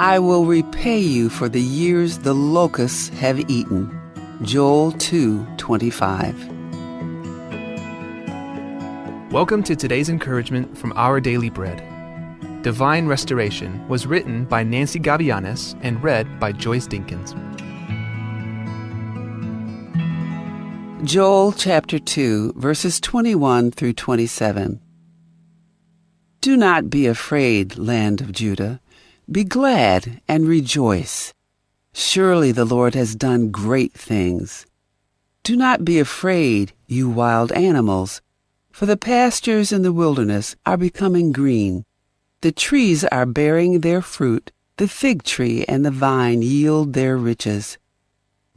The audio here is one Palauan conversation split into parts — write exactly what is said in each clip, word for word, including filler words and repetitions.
I will repay you for the years the locusts have eaten. Joel two twenty-five. Welcome to today's encouragement from Our Daily Bread. Divine Restoration was written by Nancy Gavilanes and read by Joyce Dinkins. Joel chapter two, verses twenty-one through twenty-seven. Do not be afraid, land of Judah. Be glad and rejoice. Surely the Lord has done great things. Do not be afraid, you wild animals, for the pastures in the wilderness are becoming green. The trees are bearing their fruit, the fig tree and the vine yield their riches.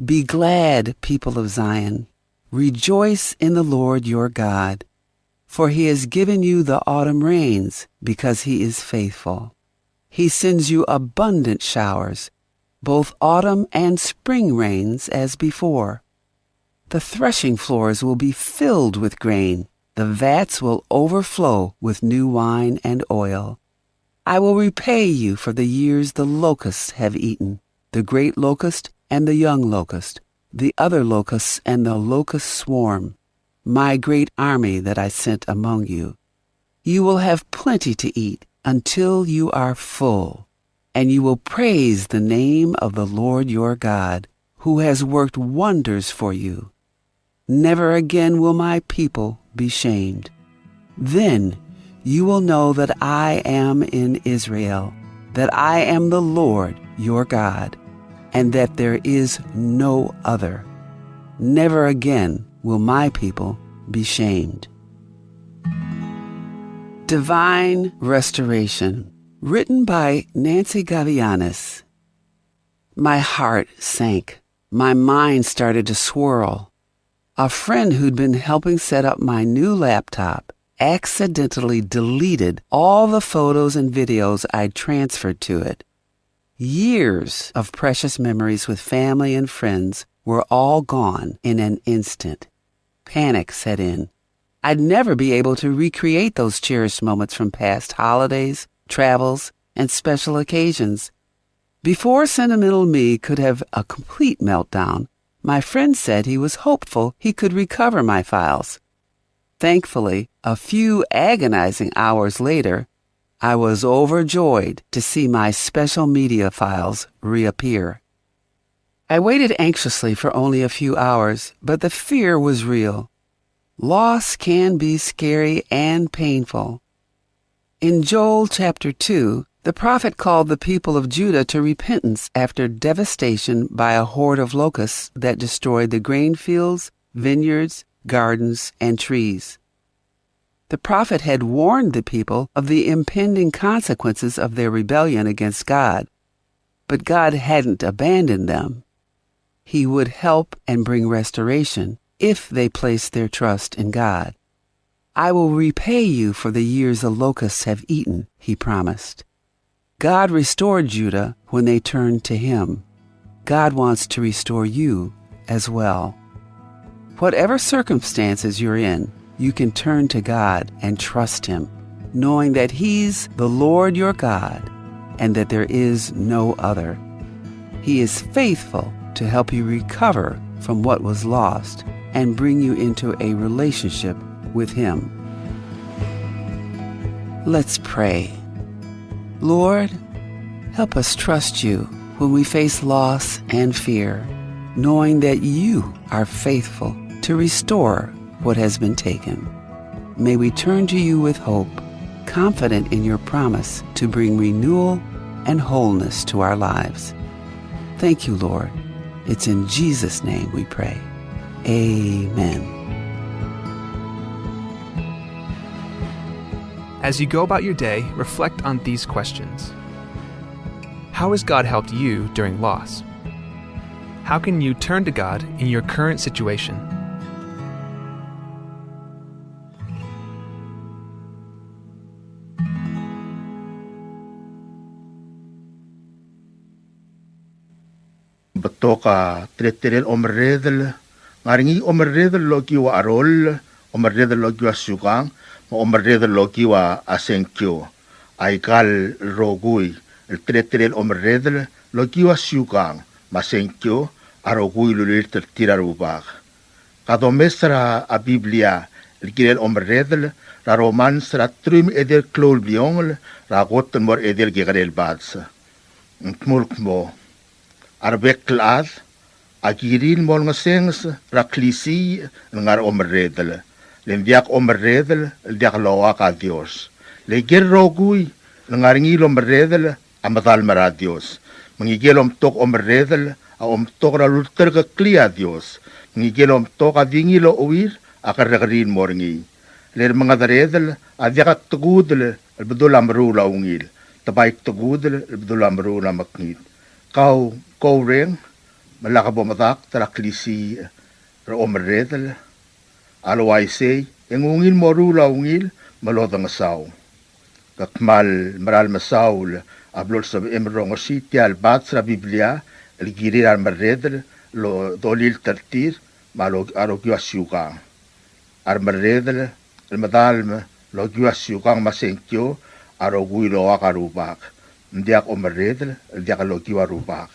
Be glad, people of Zion. Rejoice in the Lord your God, for he has given you the autumn rains, because he is faithful. He sends you abundant showers, both autumn and spring rains as before. The threshing floors will be filled with grain, the vats will overflow with new wine and oil. I will repay you for the years the locusts have eaten, the great locust and the young locust, the other locusts and the locust swarm, my great army that I sent among you. You will have plenty to eat until you are full, and you will praise the name of the Lord your God, who has worked wonders for you. Never again will my people be shamed. Then you will know that I am in Israel, that I am the Lord your God, and that there is no other. Never again will my people be shamed. Divine Restoration, written by Nancy Gavilanes. My heart sank. My mind started to swirl. A friend who'd been helping set up my new laptop accidentally deleted all the photos and videos I'd transferred to it. Years of precious memories with family and friends were all gone in an instant. Panic set in. I'd never be able to recreate those cherished moments from past holidays, travels, and special occasions. Before sentimental me could have a complete meltdown, my friend said he was hopeful he could recover my files. Thankfully, a few agonizing hours later, I was overjoyed to see my special media files reappear. I waited anxiously for only a few hours, but the fear was real. Loss can be scary and painful. In Joel chapter two, the prophet called the people of Judah to repentance after devastation by a horde of locusts that destroyed the grain fields, vineyards, gardens, and trees. The prophet had warned the people of the impending consequences of their rebellion against God, but God hadn't abandoned them. He would help and bring restoration if they placed their trust in God. "I will repay you for the years the locusts have eaten," he promised. God restored Judah when they turned to him. God wants to restore you as well. Whatever circumstances you're in, you can turn to God and trust him, knowing that he's the Lord your God and that there is no other. He is faithful to help you recover from what was lost and bring you into a relationship with him. Let's pray. Lord, help us trust you when we face loss and fear, knowing that you are faithful to restore what has been taken. May we turn to you with hope, confident in your promise to bring renewal and wholeness to our lives. Thank you, Lord. It's in Jesus' name we pray. Amen. As you go about your day, reflect on these questions. How has God helped you during loss? How can you turn to God in your current situation? Betok a teletelel omerredel, ngar er ngii omerredel el okiu a cheroll, omerredel el okiu a siukang, me a omerredel el okiu a sengkio. Aika el rokui el teletelel omerredel el okiu a siukang me a sengkio a rokui el ulilt er tir a Rubak. Ka domes er a Biblia el kirel omerredel er a Romans er a teruich me a edei el klou el bliongel er a kot el mo er a edei el kekerei el bades. Ng dmu el kmo, a rebek el chad a kirir el mo olengesenges er a klisiich el ngar er a omerredel, le ng diak omerredel el diak loak a Dios. Le ikel rokui el ngar er ngii el omerredel a medal me er a Dios. Me ngikel omtok omerredel a omtok er a lulterekeklii a Dios. Me ngikel omtok a di ngii el ocheuir a kerrekeriil el mo er ngii. Le remengederedel a diak tekudel el bedul a meruul a ungil, te bai tekudel el bedul a meruul a mekngit. Kau, kau reng, me lak bo medakt er a klisiich er a omerredel, a le uaisei e ng ungil moruul a ungil me lodengesau. Ke kmal mera el mesaul a blo lsebechem el rongesii tia el bades er a Biblia el kirir a remerredel el dolilt er tir me a ro-, a rokiu a siukang. A remerredel el medal me lokiu a siukang me a sengkio a rokui el oak a Rubak. Ng diak omerredel el diak lokiu a Rubak.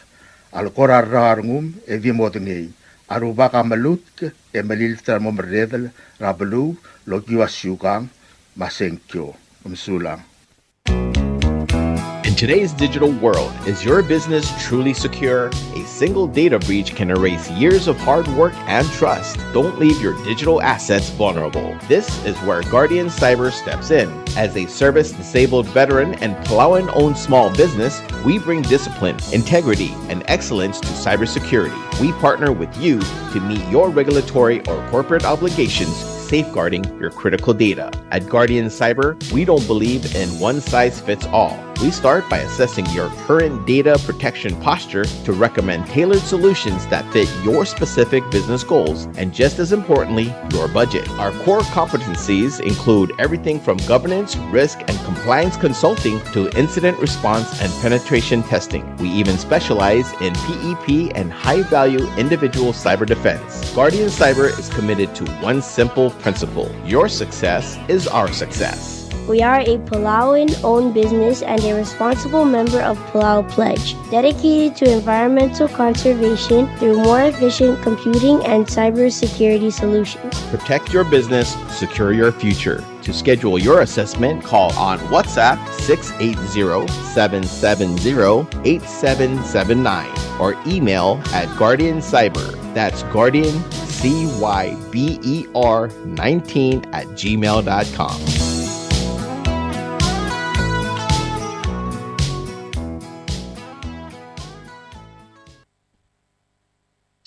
A le kora rrau a rengum e di modengei, a Rubak a melutk e melilt er a remomerredel er a beluu el okiu a siukang me a sengkio. Mesulang. In today's digital world, is your business truly secure? A single data breach can erase years of hard work and trust. Don't leave your digital assets vulnerable. This is where Guardian Cyber steps in. As a service-disabled veteran and Palauan-owned small business, we bring discipline, integrity, and excellence to cybersecurity. We partner with you to meet your regulatory or corporate obligations, safeguarding your critical data. At Guardian Cyber, we don't believe in one size fits all. We start by assessing your current data protection posture to recommend tailored solutions that fit your specific business goals and, just as importantly, your budget. Our core competencies include everything from governance, risk, and compliance consulting to incident response and penetration testing. We even specialize in P E P and high-value individual cyber defense. Guardian Cyber is committed to one simple principle: your success is our success. We are a Palauan-owned business and a responsible member of Palau Pledge, dedicated to environmental conservation through more efficient computing and cybersecurity solutions. Protect your business, secure your future. To schedule your assessment, call on WhatsApp six eight zero, seven seven zero, eight seven seven nine or email at Guardian Cyber. That's Guardian C Y B E R nineteen at gmail dot com.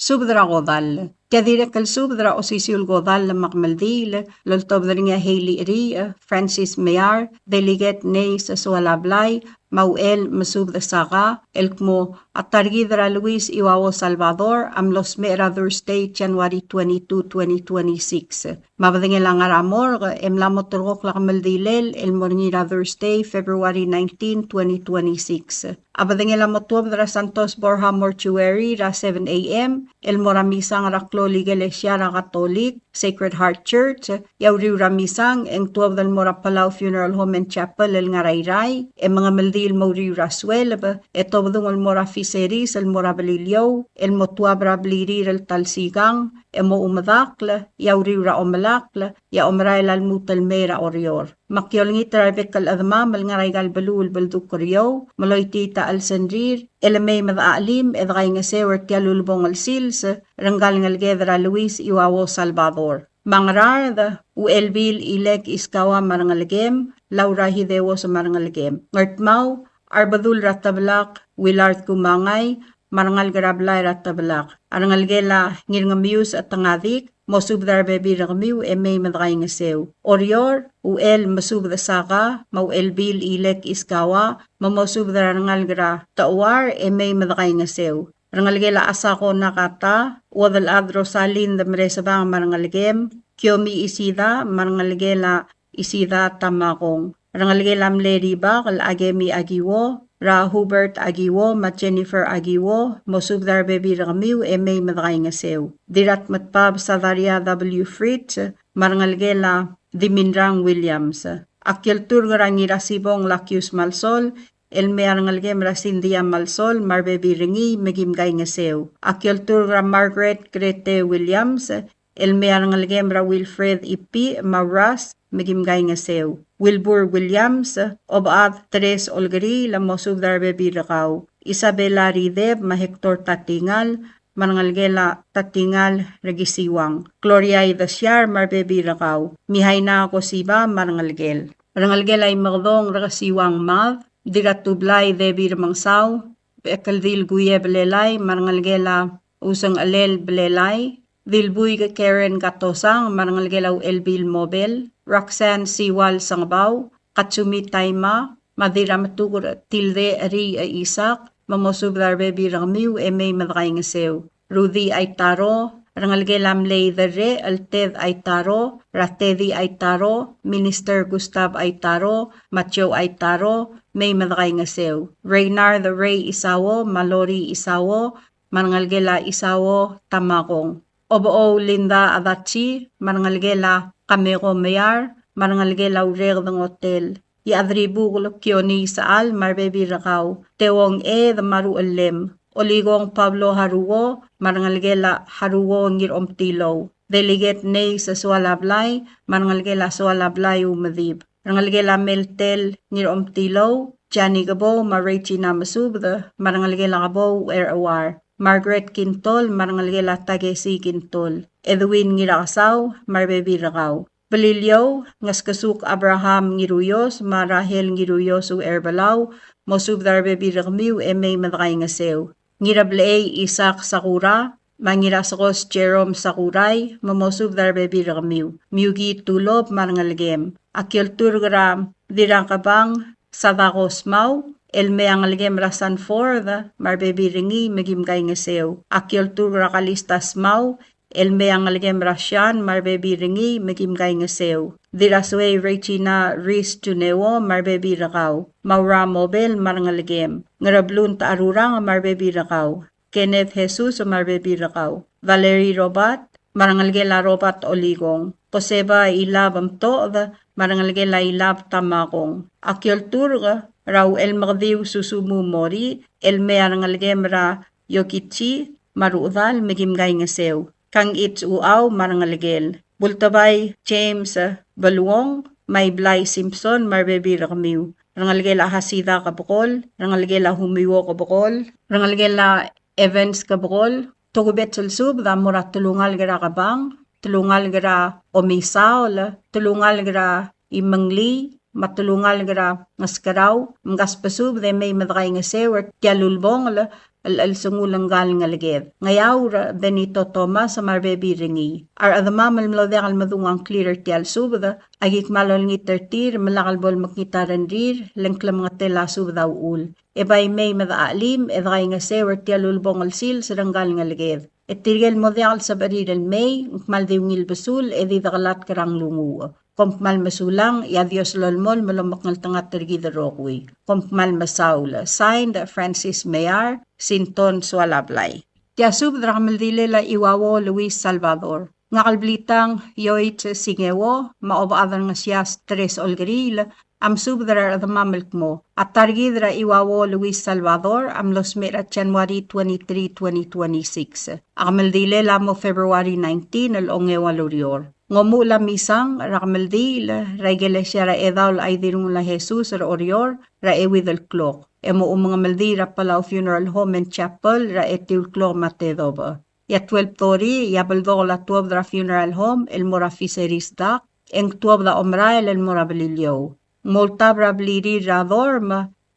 Subed er a kodall. Tia dirrek el subed er a osisiu el kodall me a kemeldiil el oltobed er ngii a Hailey Eriich, Francis Meyar, Delegate Nace Soalablai, me a Uchel Mesubed Saka, el kmo a ta er kid er a Luis Iuao Salvador a mlo smecher er a Thursday, January twenty-two, twenty twenty-six. Me a bedengel a ngar er a morgue e mla mo terrekokl a kemeldilel el mo er ngii er a Thursday, February nineteen, twenty twenty-six. A bedengel a mo tuobed er a Santos Borja Mortuary er a seven A.M. el mo er a misang er a klou el ikelesia er a Katolik, Sacred Heart Church, e a uriul er a misang e ng tuobed el mo er a Palau Funeral Home and Chapel el ngar er a Irrai, e mengemeldiil el mo uriul er a sueleb, e tobedung el mo er a Fisheries el mo er a Beliliou, el mo tuab er a blirir el ta el sikang, e mo oumedakl, e a uriul er a omelakl, e a omerael a lmuut el mei er a Oreor. Me aki olengit er a rebek el chedemam el ngar er aika el beluu el beldukl er eou, me loitii a chelsengrir, e le mei me dechachelim e dekaingeseu er tia el ulebongel sils er ngka el ngeleked er a Luis Iuao Salvador. Me a Ngaraard, Uchelbil Ilek Iskawa me a rengelekem, Laura Hideos me a rengelekem. Ngardmau, a Rebedul er a Teblak, Willard Kumangai, me a rengalek er a blai er a Teblak. A rengelekel a Ngirngemius Chetengadik, mosubed er a rebebil er kemiu e mei me dekaingeseu. Oreor, Uchel Mesubed Saka, me a Uchelbil Ilek Iskawa, me mosubed er a rengalek er a Techuar e mei me dekaingeseu. Rengelekel a Asako Nakata, Uodelchad Rosalind Meresebang me a rengelekem, Kiomi Isida, me a rengelekel a Isida Tamakong. Rengelekel a mle Ribak el Akemi Akiwo, er a Hubert Akiwo, me a Jennifer Akiwo, mosubed er a rebebil er kemiu e mei me dekaingeseu. Dirratmetbab Sadaria W. Fritz, me a rengelekel a Dimindrang Williams. Aki olturk er a Ngirasibong Lakius Malsol, el mei a rengelekem er a Cynthia Malsol, me a rebebil er ngii, me kim kaingeseu. Aki olturk er a Margaret Grete Williams, el mei a rengelekem er a Wilfred Ipi, me a Uras, me kim kaingeseu. Wilbur Williams, Obechad Teres Olkeriil, mosubed er a rebebil er kau. Isabella Rideb, me a Hector Tatingal, me a rengelekel a Tatingal Rekesiuang. Gloria Idesiar, me a rebebil er kau. Mihaina Kosiba, me a rengelekel. Rengelekel a Imekedong Rekesiuang Mad, Diratublai Debbie Remengesau, Bekeldil Kuie Belelai, me a rengelekel a Usengchelel Belelai, Dilbuik Karen Katosang, me a rengelekel a Uchelbil Mobel, Roxanne Siual Sengebau, Katsumi Taima, me a Dirametuker Tilde Eri Isak, me mosubed er a rebebil er kemiu e mei me dekaingeseu. Rudy Aitaro, rengelekel a mle Iderre el Ted Aitaro, er a Teddy Aitaro, Minister Gustav Aitaro, me a Joe Aitaro, mei me dekaingeseu. Reynard Ray Isao, me a Lori Isao, me a rengelekel a Isao Tamakong. Obechou Linda Adachi, me a rengelekel a Kameko Meiar, me a rengelekel a Ureked Ngotel. Iechadribukel Kioni Sechal, me a rebebil er kau. Teuong Ed, me a Ruchellem. Olikong Pablo Haruo, me a rengelekel a Haruo Ngiromtilou. Delegate Nei Sesualablai, me a rengelekel a Sualablai Umedib. Rengelekel a Meltel Ngiromtilou, Jani Kebou, me a Regina Mesubed, me a rengelekel a Kebou er Uar. Margaret Kintol, me a rengelekel a Takesi Kintol. Edwin Ngirakesau, me a rebebil er kau. Beliliou, Ngeskesuk Abraham Ngiruios, me a Rahel Ngiruios Ucherbelau, mosubed er a rebebil er kemiu e mei me dekaingeseu. Ngirablechei Isaac Sakura, me a Ngirasekos Jerome Sakurai, me mosubed er a rebebil er kemiu. Miuki Tulop, me a rengelekem. Aki olturk er a Dirrakebang Sadako Smau, el mei a ngelekem er a Sanford, me a rebebil er ngii, me kim kaingeseu. Aki olturk er a Kalista Smau, el mei a ngelekem er a Shan, me a rebebil er ngii, me kim kaingeseu. Dirasuei Regina Ris Juneo, me a rebebil er kau. Maura Mobel, me a rengelekem. Ngereblunt Arurang, me a rebebil er kau. Kenneth Jesus, me a rebebil er kau. Valerie Robert, me a rengelekel a Robert Olikong. Koseba Ilab Mtoched, me a rengelekel a Ilab Tamakong. Aki olturk er a Uchelmekediu Susumu Mori, el mei a rengelekem er a Yokichi, me a Ruchedal, me kim kaingeseu. Kang Ichi Uchau, me a rengelekel. Bultebai James Beluong, me a Iblai Simpson, me a rebebil er kemiu. Rengelekel a Hasida Kebekol, rengelekel a Humiuo Kebekol, rengelekel a Evans Kebekol, tokubets el subed a mo er a telungalek er a Kebang, telungalek er a Omisaol, telungalek er a Imenglii, me a telungalek er a Ngeskerau, mkasbesubed e mei me dekaingeseu er tia el ulebongel el chelsengul ngka el ngeleked. Ngeaur Benito Thomas me a rebebil er ngii. A rechedemam el mlo diak el medung a ngklir er tia el subed, aki kmal olengit er tir me lak el bo lemekngit a rengrir, le ng klemengetel a subed a uchul. E bai mei me dechachelim e dekaingeseu er tia el ulebongel el sils er ngka el ngeleked. E tirke el mo diak el sebechir el mei, ng kmal di ungil besul e di dekelatk er a nglunguuch. Kom kmal mesulang, e a Dios lolemolem el omekngeltengat er kid el rokui. Kom kmal mesaul. Signed, Francis Meyar, Sinton Sualablai. Tia subed er a kemeldilel a Iuauo Luis Salvador. Ngak el Blitang Yoich Singeo, me a Obechad er Ngesias Teres Olkeriil, a mesubed er a rechedemam el kmo a ta er kid er a Iuauo Luis Salvador a mlo smecher er a January twenty-three, twenty twenty-six. A kemeldilel a mo February nineteen el ongeuang el ureor. Ng omuchel a misang er a kemeldiil er a ikelesia er a Chedaol a Idirrengul a Jesus er Oreor er a euid el klok. E mo omengemeldiil er a Palau Funeral Home and Chapel er a etiu el klok me a tedobech. E a twelve thirty, e a beldokel a tuobed er a funeral home el mo er a Fisheries Dock, e ng tuobed a omerael el mo er a Beliliou. Ng mo ultab er a blirir er a dorm,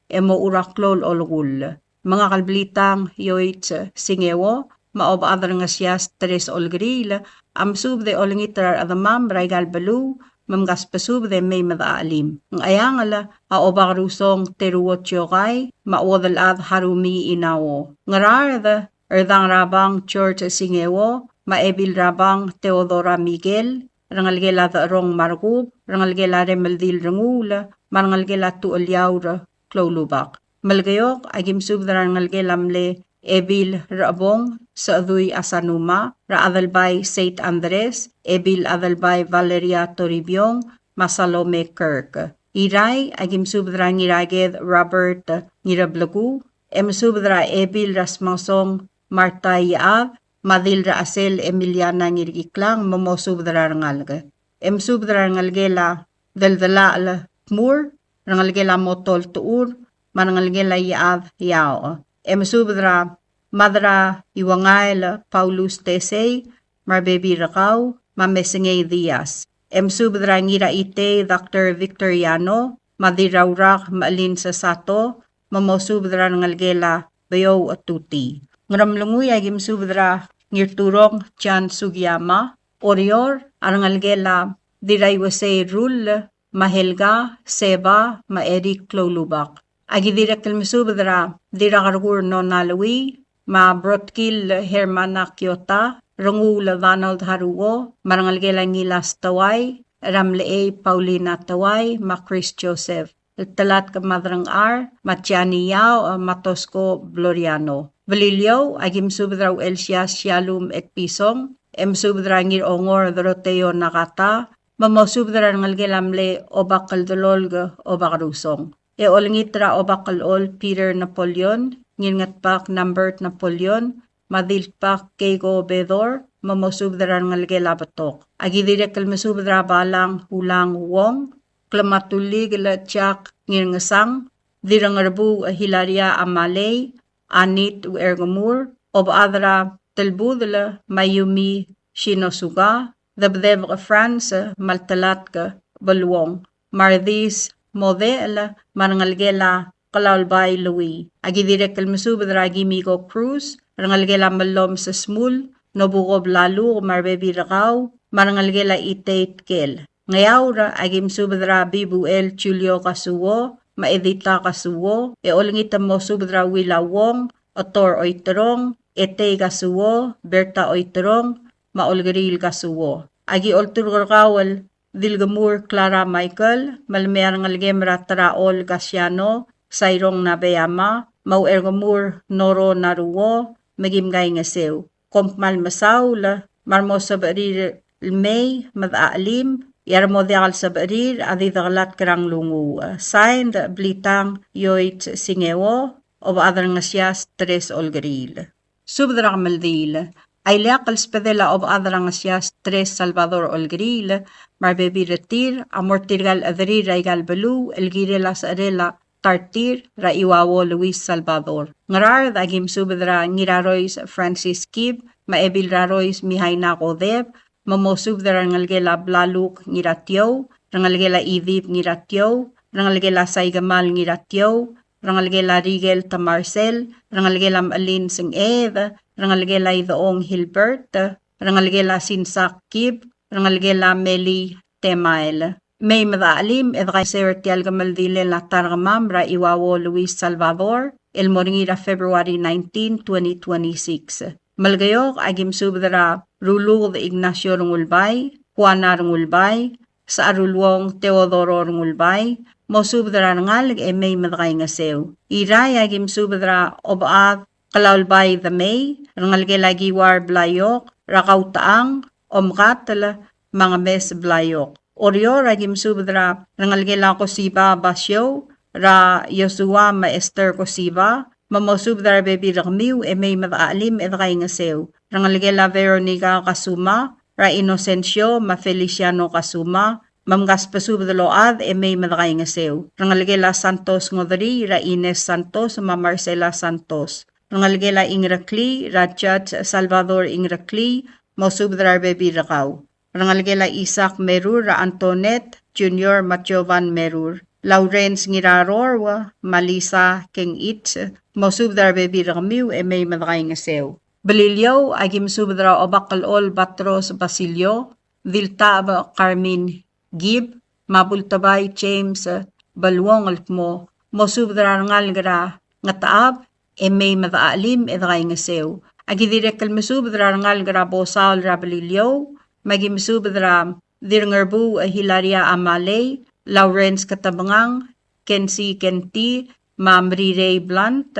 e mochu er a klou el olekull. Me ngak el Blitang Yoich Singeo, me a Obechad er Ngesias Teres Olkeriil, a mesubed e olengit er a rechedemam er aika el beluu, me mkasbesubed e mei me dechachelim. Ngcheangel a Obakerusong Teruo Chiokai, me a Uodelchad Harumi Inao. Ngaraard, Rdang er a Bang George Singeo, me a Ebil er a Bang Theodora Miguel, rengelekel a Decherong Markub, rengelekel a Remeldil Renguul, me a rengelekel a Tucheliaur Kloulubak. Melekeok, a ki mesubed er a rengelekel a mle Ebil Rechebong Sechedui Asanuma, er a Adelbai Saint Andres, Ebil Adelbai Valeria Toribiong, me a Salome Kirk. Irrai, aki mesubed er a Ngiraked Robert Ngireblekuu, e mesubed er a Ebil er a Smasong Martha Iechad, me a Dil er a Chesel Emiliana Ngirkiklang, me mosubed er a rengalek. E mesubed er a rengelekel a Deldelachel Tmur, rengelekel a Motol Techur, me a rengelekel a Iechad Iaoch. E mesubed er a Mad er a Iuengael Paulus Tesei, me a rebebil er kau, me a Mesengei Diaz. E mesubed er a Ngiraitei Doctor Victor Yano, me a Dirraurak Mechelin Sesato, me mosubed er a rengelekel a Beouch Tuti. Ngeremlengui, aki mesubed er a Ngirturong John Sugiyama. Oreor, a rengelekel a Dirraiuesei Rull, me a Helga, Seba, me a Eric Kloulubak. Aki dirrek el mesubed er a Dirrakerkur Nona Lui, me a Brotkil Hermana Kiota, Renguul Donald Haruo, me a rengelekel a Ngilas Teuai, er a Mlechei Paulina Teuai, me a Chris Joseph. El Telatk Madrangchar, me a Jani Iaoch, me a Tosko Bloriano. Beliliou, aki mesubed er a Uchelsias Shallum Etpison, e mesubed er a Ngirongor Doroteo Nakata, me mosubed er a rengelekel a mle Obakeldelolk Obakerusong. E olengit er a Obakelol Peter Napoleon, Ngirngetbak Nambert Napoleon, me a Diltbak Keiko Bedor, me mosubed er a rengelekel a betok. Aki dirrek el mesubed er a Balang Ulang Wong, Klematulik el Jack Ngirngesang, Dirrengerbuu Hilaria Amalei, Anit Uergemur, Obechad er a Telbudel Mayumi Shinosuga, Debdebek France, me a Ltelatk Beluong, me a Redis Modechel, me a rengelekel a Kelaulbai Lui. Aki dirrek el mesubed er a Kimiko Cruz, rengelekel a Mellom Sesmul, Nobuko Blaluk, me a rebebil er kau, me a rengelekel a Itei Tkel. Ngeaur, aki mesubed er a Bibuel Julio Kasuo, me a Edita Kasuo, e olengit el mosubed er a Wila Wong, Otor Oiterong, Etei Kasuo, Berta Oiterong, me a Olkeriil Kasuo. Aki olturk er kau el Dilkemur Clara Michael, me le mei a rengelekem er a Terachol Kasiano, Sairong Nabeyama, me a Ucherkemur Noro Naruo, me kim kaingeseu. Kom kmal mesaul, me a remo sebechir el mei, me dechachelim, e a remo diak el sebechir, a di dekelatk er a nglunguuch. Signed, Blitang Yoit Singeo, Obechad er a Ngesias Teres Olkeriil. Subed er a kemeldiil. A ileakl el subedel a Obechad er a Ngesias Teres Salvador Olkeriil, me a rebebil er tir, a mo er tirka el chederir er aika el beluu, el kirel a secherel a ta er tir er a Iuauo Luis Salvador. Ngaraard, aki mesubed er a Ngirarois Francis Kib, me a Ebil er a Rois Mihaina Kodeb, me mosubed er a rengelekel a Blaluk Ngiratiou, rengelekel a Idip Ngiratiou, rengelekel a Saikemal Ngiratiou, rengelekel a Rikel Tamarsel, rengelekel a Mechelin Sengched, rengelekel a Idechong Hilbert, rengelekel a Sinsak Kib, rengelekel a Meli Temael. Mei me dechachelim e dekaingeseu er tia el kemeldilel a ta er kemam er a Iuauo Luis Salvador, el mo er ngii er a February nineteen, twenty twenty-six. Melekeok, aki mesubed er a Ruluked Ignacio Rengulbai, Juana Rengulbai, Secharuluong Teodoro Rengulbai, mosubed er a rengalek e mei me dekaingeseu. Irrai, aki mesubed er a Obechad Kelaulbai Demei, rengelekel a Kiuar Blaiok, er a Kautechang, Omkatel, me a Ngemes Blaiok. Oreor, aki mesubed er a rengelekel a Kosiba Basiou, er a Joshua me a Esther Kosiba, me mosubed er a rebebil er kemiu e mei me dechachelim e dekaingeseu. Rengelekel a Veronica Kasuma, er a Inocencio me a Feliciano Kasuma, me mkasbesubed el ochad e mei me dekaingeseu. Rengelekel a Santos Ngodrii, er a Ines Santos me a Marcela Santos. Rengelekel a Ingreklii, er a Judge Salvador Ingreklii, mosubed er a rebebil er kau. Rengelekel a Isaac Merur, er a Antoinette Junior me a Jovan Merur. Lawrence Ngirarorou, me a Lisa Kengich, mosubed er a rebebil er kemiu e mei me dekaingeseu. Beliliou, aki mesubed er a Obakelchol Batros Basilio, Diltacheb Carmen Gibb, me a Bultebai James Beluong el kmo, mosubed er a rengalek er a Ngetechab, e mei me dechachelim e dekaingeseu. Aki dirrek el mesubed er a rengalek er a Bosaol er a Beliliou, me aki mesubed er a Dirngerbuu Hilaria Amalei, Lawrence Ketebengang, Kensi Kenti, me a Mrirei Blunt,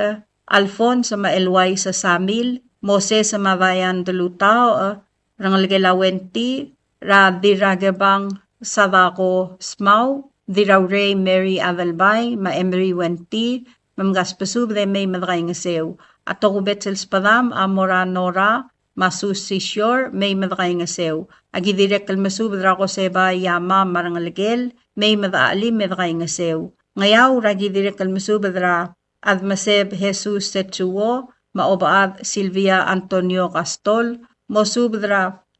Alphonse me a Eloise Samil, Moses me a Diane Delutaoch, rengelekel a Wenty, er a Dirrakebang Sadako Smau, Dirraurei Mary Adelbai, me a Emery Wenty, me mkasbesubed e mei me dekaingeseu. A tokubets el sbedam a mo er a Nora, me a Sus Sisior, mei me dekaingeseu. A ki dirrek el mesubed er a Koseba Yama me a rengelekel, mei me dechachelim me dekaingeseu. Ngeaur a ki dirrek el mesubed er a Admeseb Jesus Setsuo, me a Obechad Silvia Antonio Kastol, mosubed er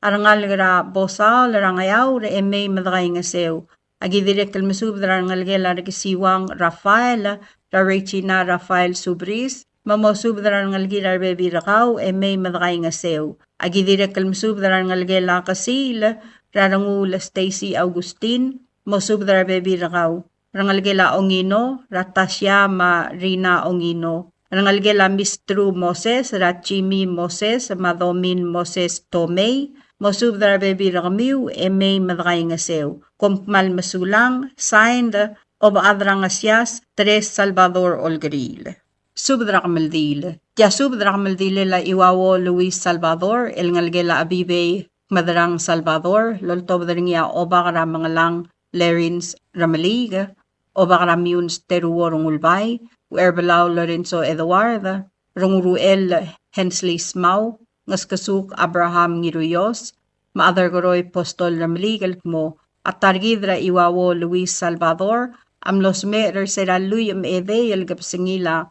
a rengalek er a Bosaol er a Ngeaur e mei me dekaingeseu. A ki dirrek el mesubed er a rengelekel a Rekesiuang Rafael, er a Regina Rafael Subris, me mosubed er a rengelekir a rebebil er kau e mei me dekaingeseu. A ki dirrek el mesubed er a rengelekel a Kesiil, er a Renguul Stacy Augustin, mosubed er a rebebil er kau. Rengelekel a Ongino, er a Tasia me a Rina Ongino. Rengelekel a Mistru Moses, er a Jimmy Moses, me a Domin Moses Tomei, mosubed er a rebebil er kemiu e mei me dekaingeseu. Kom kmal mesulang, signed, Obechad er a Ngesias, Teres Salvador Olkeriil. Subed er a kemeldiil. Tia subed er a kemeldiil el a Iuauo Luis Salvador, el ngelekel a Abibei Kmederang Salvador, el oltobed er ngii a Obak er a Mengelang Lerins Remeliik, Obak er a Miuns Teruo Rengulbai, Ucherbelau Lorenzo Edward, Renguruel Hensley Smau, Ngeskesuk Abraham Ngiruios, me a Derkeroi Postol Remeliik el kmo, a ta er kid er a Iuauo Luis Salvador a mlo smecher er se er a lluich me a edei el kebesengil a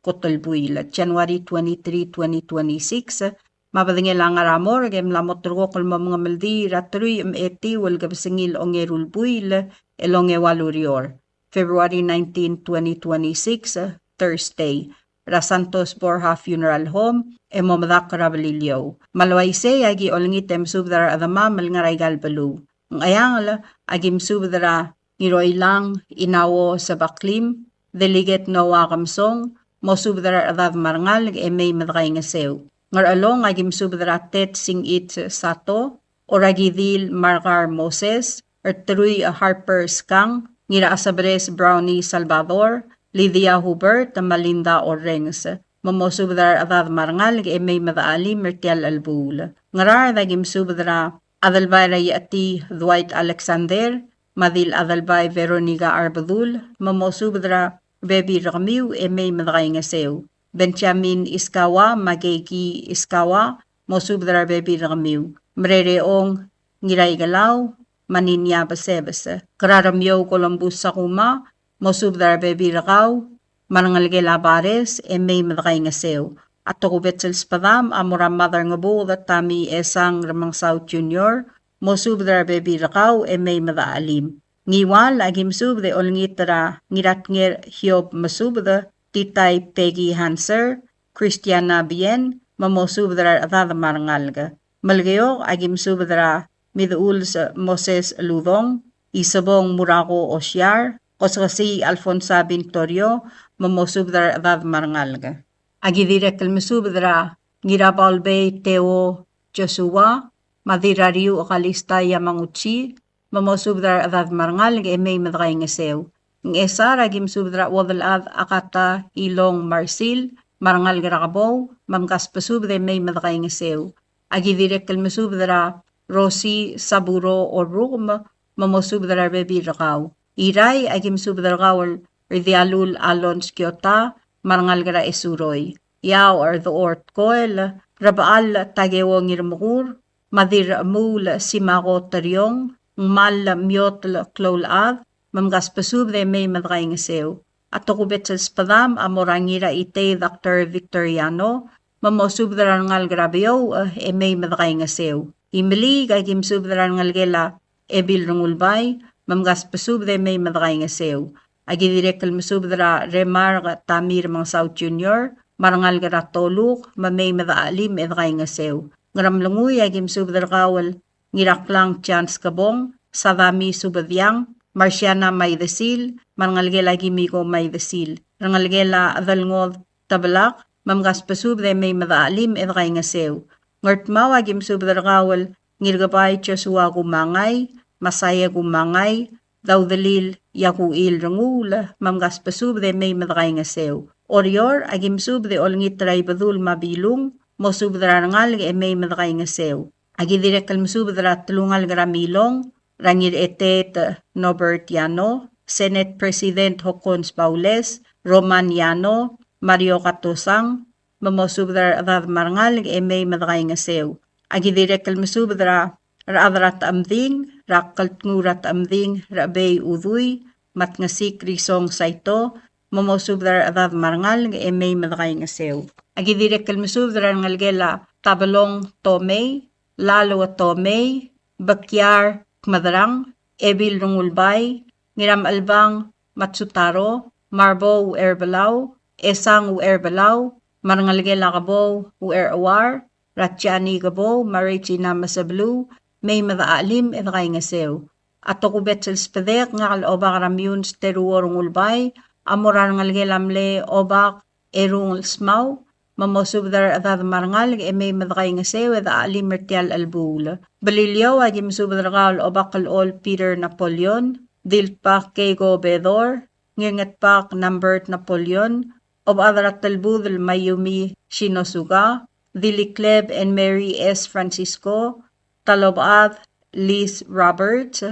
kot el buil, January twenty-three, twenty twenty-six, me a bedengel a ngar er a morgue e mla mo terrekokl el mo mengemeldiil er a teruich me a etiu el kebesengil ongeru el buil el ongeua el ureor, February nineteen, twenty twenty-six, Thursday, er a Santos Borja Funeral Home, e mo medakl er a Beliliou. Me a le uaisei a ki olengit e mesubed er a rechedemam el ngar er aika el beluu. Ngcheangel a ki mesubed er a Ngiroilang Inauo Sebaklim, Delegate Noah Kemsong, mosubed er a rechedad me a rengalek e mei me dekaingeseu. Ngerchelong a ki mesubed er a Ted Singich Sato, Orakidil Margar Moses, Ertrui Harper Skang, Ngiracheseberes Brownie Salvador, Lydia Hubert, me a Linda Orrenges. Me mosubed er a rechedad me a rengalek e mei me dechachelim er tia el chelebuul. Ngaraard a ki mesubed er a Adelbai er a Iechetii Dwight Alexander, me a Dil Adelbai Veronica Arbedul, me mosubed er a rebebil er kemiu e mei me dekaingeseu. Benjamin Iskawa, me a Keiki Iskawa, mosubed er a rebebil er kemiu. Merere Ong Ngiraikelau, me a Ninia Besebes. Keraremiou Columbus Sakuma, mosubed er a rebebil er kau, me a rengelekel a Bares, e mei me dekaingeseu. A tokubets el sbedam a mo er a Mad er a Ngebuked Tommy Esang Remengesau Junior, mosubed er a rebebil er kau e mei me dechachelim. Ngiwal a ki mesubed e olengit er a Ngiratnger Hiob Mesubed, Titai Peggy Hanser, Christiana Bien, me mosubed er a rechedad me a rengalek. Melekeok a ki mesubed er a Midechuls Moses Ludong, Isebong Murako Osiar, Kosekesii Alfonsa Bintorio, me mosubed er a rechedad me a rengalek. A ki dirrek el mesubed er a Ngirabaulbei Teo Joshua, me a Dirrariuch Kalista Yamaguchi, me mosubed er a rechedad me a rengalek e mei me dekaingeseu. Ngchesar a ki mesubed er a Uodelchad Akata Ilong Marsil, me a rengalek er a Kebou, me mkasbesubed e mei me dekaingeseu. A ki dirrek el mesubed er a Rosi Saburo Orrukem, me mosubed er a rebebil er kau. Irrai a ki mesubed er kau el Rdialul Alons Kiota, me a rengalek er a Esuroi. Iau er Dechort Koel, Rebechall Takeo Ngirmekur, me a Dirrechemuul Simako Teriong, Ngmal Miotl Kloulchad, me mkasbesubed e mei me dekaingeseu. A tokubets el sbedam a mo er a Ngiraitei Doctor Victor Yano, me mosubed er a rengalek er a Beouch e mei me dekaingeseu. Imeliik a ki mesubed er a rengelekel a Ebil Rengulbai, me mkasbesubed e mei me dekaingeseu. A ki dirrek el mesubed er a Remark Tommy Remengesau Junior, me a rengalek er a Toluk, me mei me dechachelim e dekaingeseu. Ngeremlengui a ki mesubed er kau el Ngiraklang Chance Kebong, Sadami Subediang, Marciana Maidesil, me a rengelekel a Kimiko Maidesil. Rengelekel a Adelngod Tebelak, me mkasbesubed e mei me dechachelim e dekaingeseu. Ngardmau a ki mesubed er kau el Ngirkebai Joshua Kumangai, Masaia Kumangai, Daudelil Yakuil Renguul, me mkasbesubed e mei me dekaingeseu. Oreor a ki mesubed e olengit er a Ibedul me a Bilung, mosubed er a rengalek e mei me dekaingeseu. A ki dirrek el mesubed er a telungalek er a Milong, er a Ngirchetet Norbert Yano, Senate President Hokkons Baules, Roman Yano, Mario Katosang, me mosubed er a rechedad me a rengalek e mei me dekaingeseu. Aki dirrek el mesubed er a rechad er a Techemding, er a Kltnguul er a Techemding, Rechebei Udui, me a Tngesik Risong Saito, me mosubed er a rechedad me a rengalek e mei me dekaingeseu. Aki dirrek el mesubed er a rengelekel a Tabelong Tomei, Lalo Tomei, Bekiar Kmedrang, Ebil Rengulbai, Ngiramchelbang Matsutaro, Marbou Ucherbelau, Esang Ucherbelau, me a rengelekel a Kebou Ucherchuar, er a Jani Kebou, me a Regina Mesebeluu, mei me dechachelim e dekaingeseu. A tokubets el sbedek, ngak el Obak er a Miuns Teruo Rengulbai, a mo er a rengelekel a mle Obak Erungel Smau, me mosubed er a rechedad me a rengalek e mei me dekaingeseu e dechachelim er tia el chelebuul. Beliliou, aki mesubed er kau el Obak el Ol Peter Napoleon, Diltbak Keiko Bedor, Ngirngetbak Nambert Napoleon, Obechad er a Telbudel Mayumi Shinosuga, Dilikleb and Mary S. Francisco, Talobechad Liz Roberts,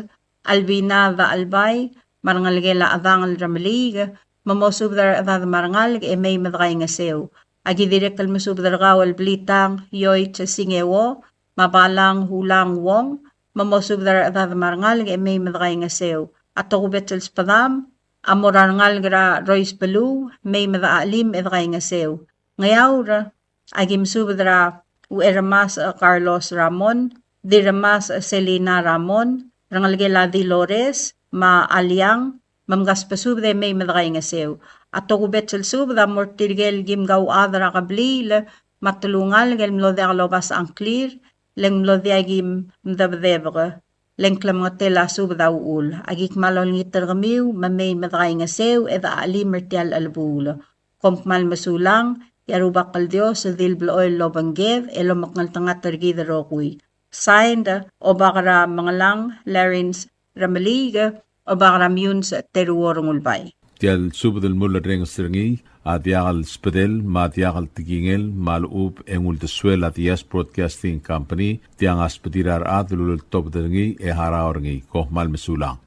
Albina Dachelbai, me a rengelekel a Chedangel Remeliik, me mosubed er a rechedad me a rengalek e mei me dekaingeseu. Aki dirrek el mesubed er kau el Blitang Yoich Singeo, me a Balang Hulang Wong, me mosubed er a rechedad me a rengalek e mei me dekaingeseu. A tokubets el sbedam, a mo er a rengalek er a Rois Beluu, mei me dechachelim e dekaingeseu. Ngeaur, aki mesubed er a Ucherremasech Carlos Ramon, Dirremasech Selina Ramon, rengelekel a Dilores, me a Aliang, me mkasbesubed e mei me dekaingeseu. A tokubets el subed a mo er tirke el kim kauchad er a kebliil, me a telungalek el mlo diak lobasech a ngklir, le ng mlo diak kim mdebedebek, le ng klemengetel a subed a uchul. Aki kmal olengit er kemiu, me mei me dekaingeseu, e dechachelim er tia el chelebuul. Kom kmal mesulang, e a Rubak el Dios, el di el blechoel el obengked, el omekngeltengat er kid el rokui. Signed, Obak er a Mengellang, Lawrence Remeliik, Obak er a Miuns Teruo Rengulbai. Tia el subed el mulerrenges er ngii a diak el sbedel me a diak el tekingel me a lechub e ng uldesuel a Diaz Broadcasting Company, tiang a sbedir a rechad el uleltobed er ngii e harau er ngii. Kom kmal mesulang.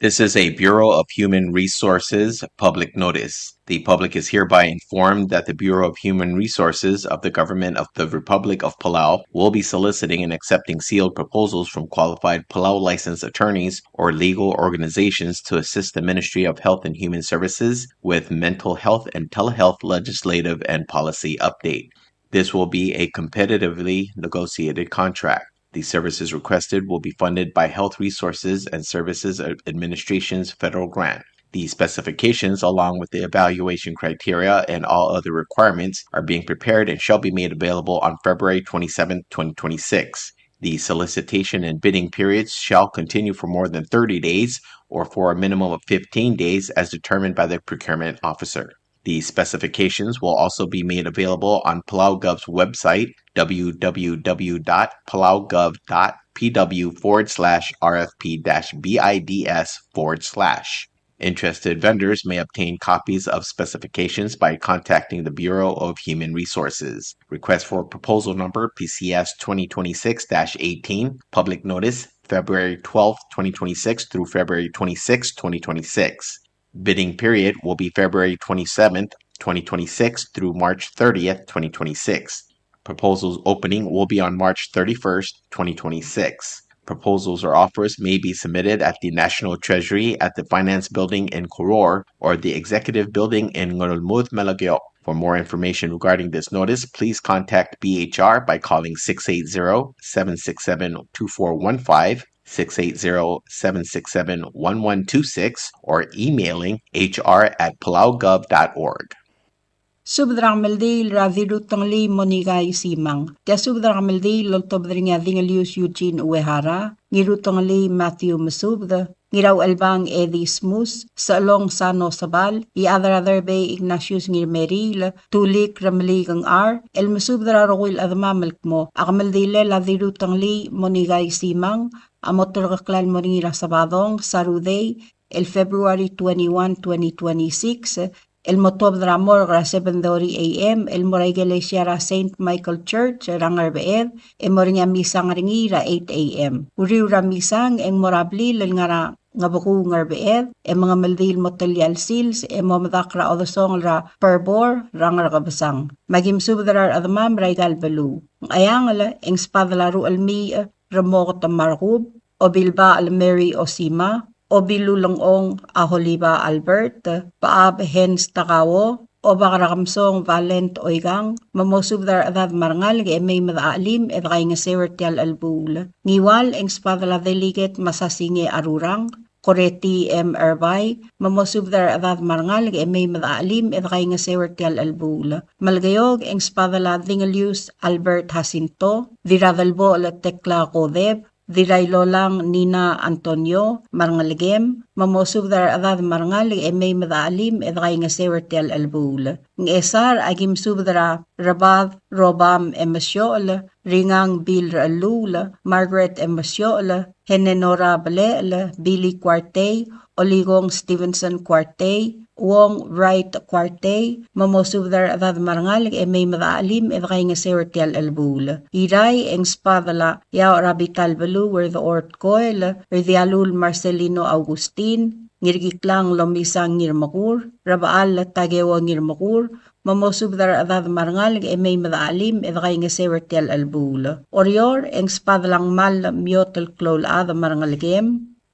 This is a Bureau of Human Resources public notice. The public is hereby informed that the Bureau of Human Resources of the Government of the Republic of Palau will be soliciting and accepting sealed proposals from qualified Palau licensed attorneys or legal organizations to assist the Ministry of Health and Human Services with mental health and telehealth legislative and policy update. This will be a competitively negotiated contract. The services requested will be funded by Health Resources and Services Ad-, Administration's federal grant. The specifications, along with the evaluation criteria and all other requirements, are being prepared and shall be made available on February twenty-seventh, twenty twenty-six. The solicitation and bidding periods shall continue for more than thirty days or for a minimum of fifteen days as determined by the procurement officer. The specifications will also be made available on PalauGov's website, w w w dot palaugov dot p w forward slash r f p dash bids forward slash. Interested vendors may obtain copies of specifications by contacting the Bureau of Human Resources. Request for proposal number P C S twenty twenty-six dash eighteen, public notice, February twelfth, twenty twenty-six through February twenty-sixth, twenty twenty-six. Bidding period will be February twenty-seventh, twenty twenty-six through March thirtieth, twenty twenty-six. Proposals opening will be on March thirty-first, twenty twenty-six. Proposals or offers may be submitted at the National Treasury at the Finance Building in Koror or the Executive Building in Ngerulmud, Melekeok. For more information regarding this notice, please contact B H R by calling six eight zero, seven six seven, two four one five, six eight zero, seven six seven, one one two six, or emailing H R at palaugov dot org. Subed er a kemeldiil er a Dirrutengelii Monica Isimang. Tia subed er a kemeldiil el oltobed er ngii a Dingelius Eugene Uehara, Ngirutengelii Matthew Mesubed, Ngirauchelbang Eddie Smus, Sechelong Sano Sebal, Iechad er a Derbei Ignatius Ngirmeriil, Tulik Remeliik Ngchar, el mesubed er a rokui el chedemam el kmo a kemeldilel a Dirrutengelii Monica Isimang a mo terkeklau el mo er ngii er a Sabadong, Saturday, el February twenty-one, twenty twenty-six, el mo tuobed er a morgue er a seven thirty A M, el mo er a ikelesia er a Saint Michael Church er a Ngerbeched, e mo er ngii a misang er ngii er a eight A M. Uriul er a misang e ng mo er a blil el ngar er a Ngebekuu Ngerbeched, e mengemeldiil el mo telia el sils, e mo medakl er a odesongel er a Parbor er a Ngerkebesang. Me aki mesubed er a rechedemam er aika el beluu. Ngcheangel, e ng sbadel a Ruchelmiich Remoket Markub, Obilbachel Mary Osima, Obilulengchong Aholiba Albert, Bechab Hans Takao, Obak er a Kemsong Valent Oikang, me mosubed er a rechedad me a rengalek e mei me dechachelim e dekaingeseu er tia el chelebuul. Ngiwal, e ng sbadel a Delegate Masasinge Arurang, Koreti M. Erbai, me mosubed er a rechedad me a rengalek e mei me dechachelim e dekaingeseu er tia el chelebuul. Melekeok, e ng sbadel a Dingelius Albert Jacinto, Dirradelbochel Tekla Kodep, Dirrailolang Nina Antonio, me a rengelekem, me mosubed er a rechedad me a rengalek e mei me dechachelim e dekaingeseu er tia el chelebuul. Ngchesar, aki mesubed er a Rebad Robam Emesiochel, Ringang Bill Rechelluul, Margaret Emesiochel, Henenora Belechel, Billy Kuartei, Olikong Stevenson Kuartei, Wong Wright Kuartei, me mosubed er a rechedad me a rengalek e mei me dechachelim e dekaingeseu er tia el chelebuul. Irrai, e ng sbadel a Iaoch er a bita el beluu er Dechor Tkoel, Rdialul Marcelino Augustin, Ngirkiklang Lomisang Ngirmekur, Rebechall Takeo Ngirmekur, me mosubed er a rechedad me a rengalek e mei me dechachelim e dekaingeseu er tia el chelebuul. Oreor, e ng sbadel a Ngmal Miotel Kloulchad me a rengelekem,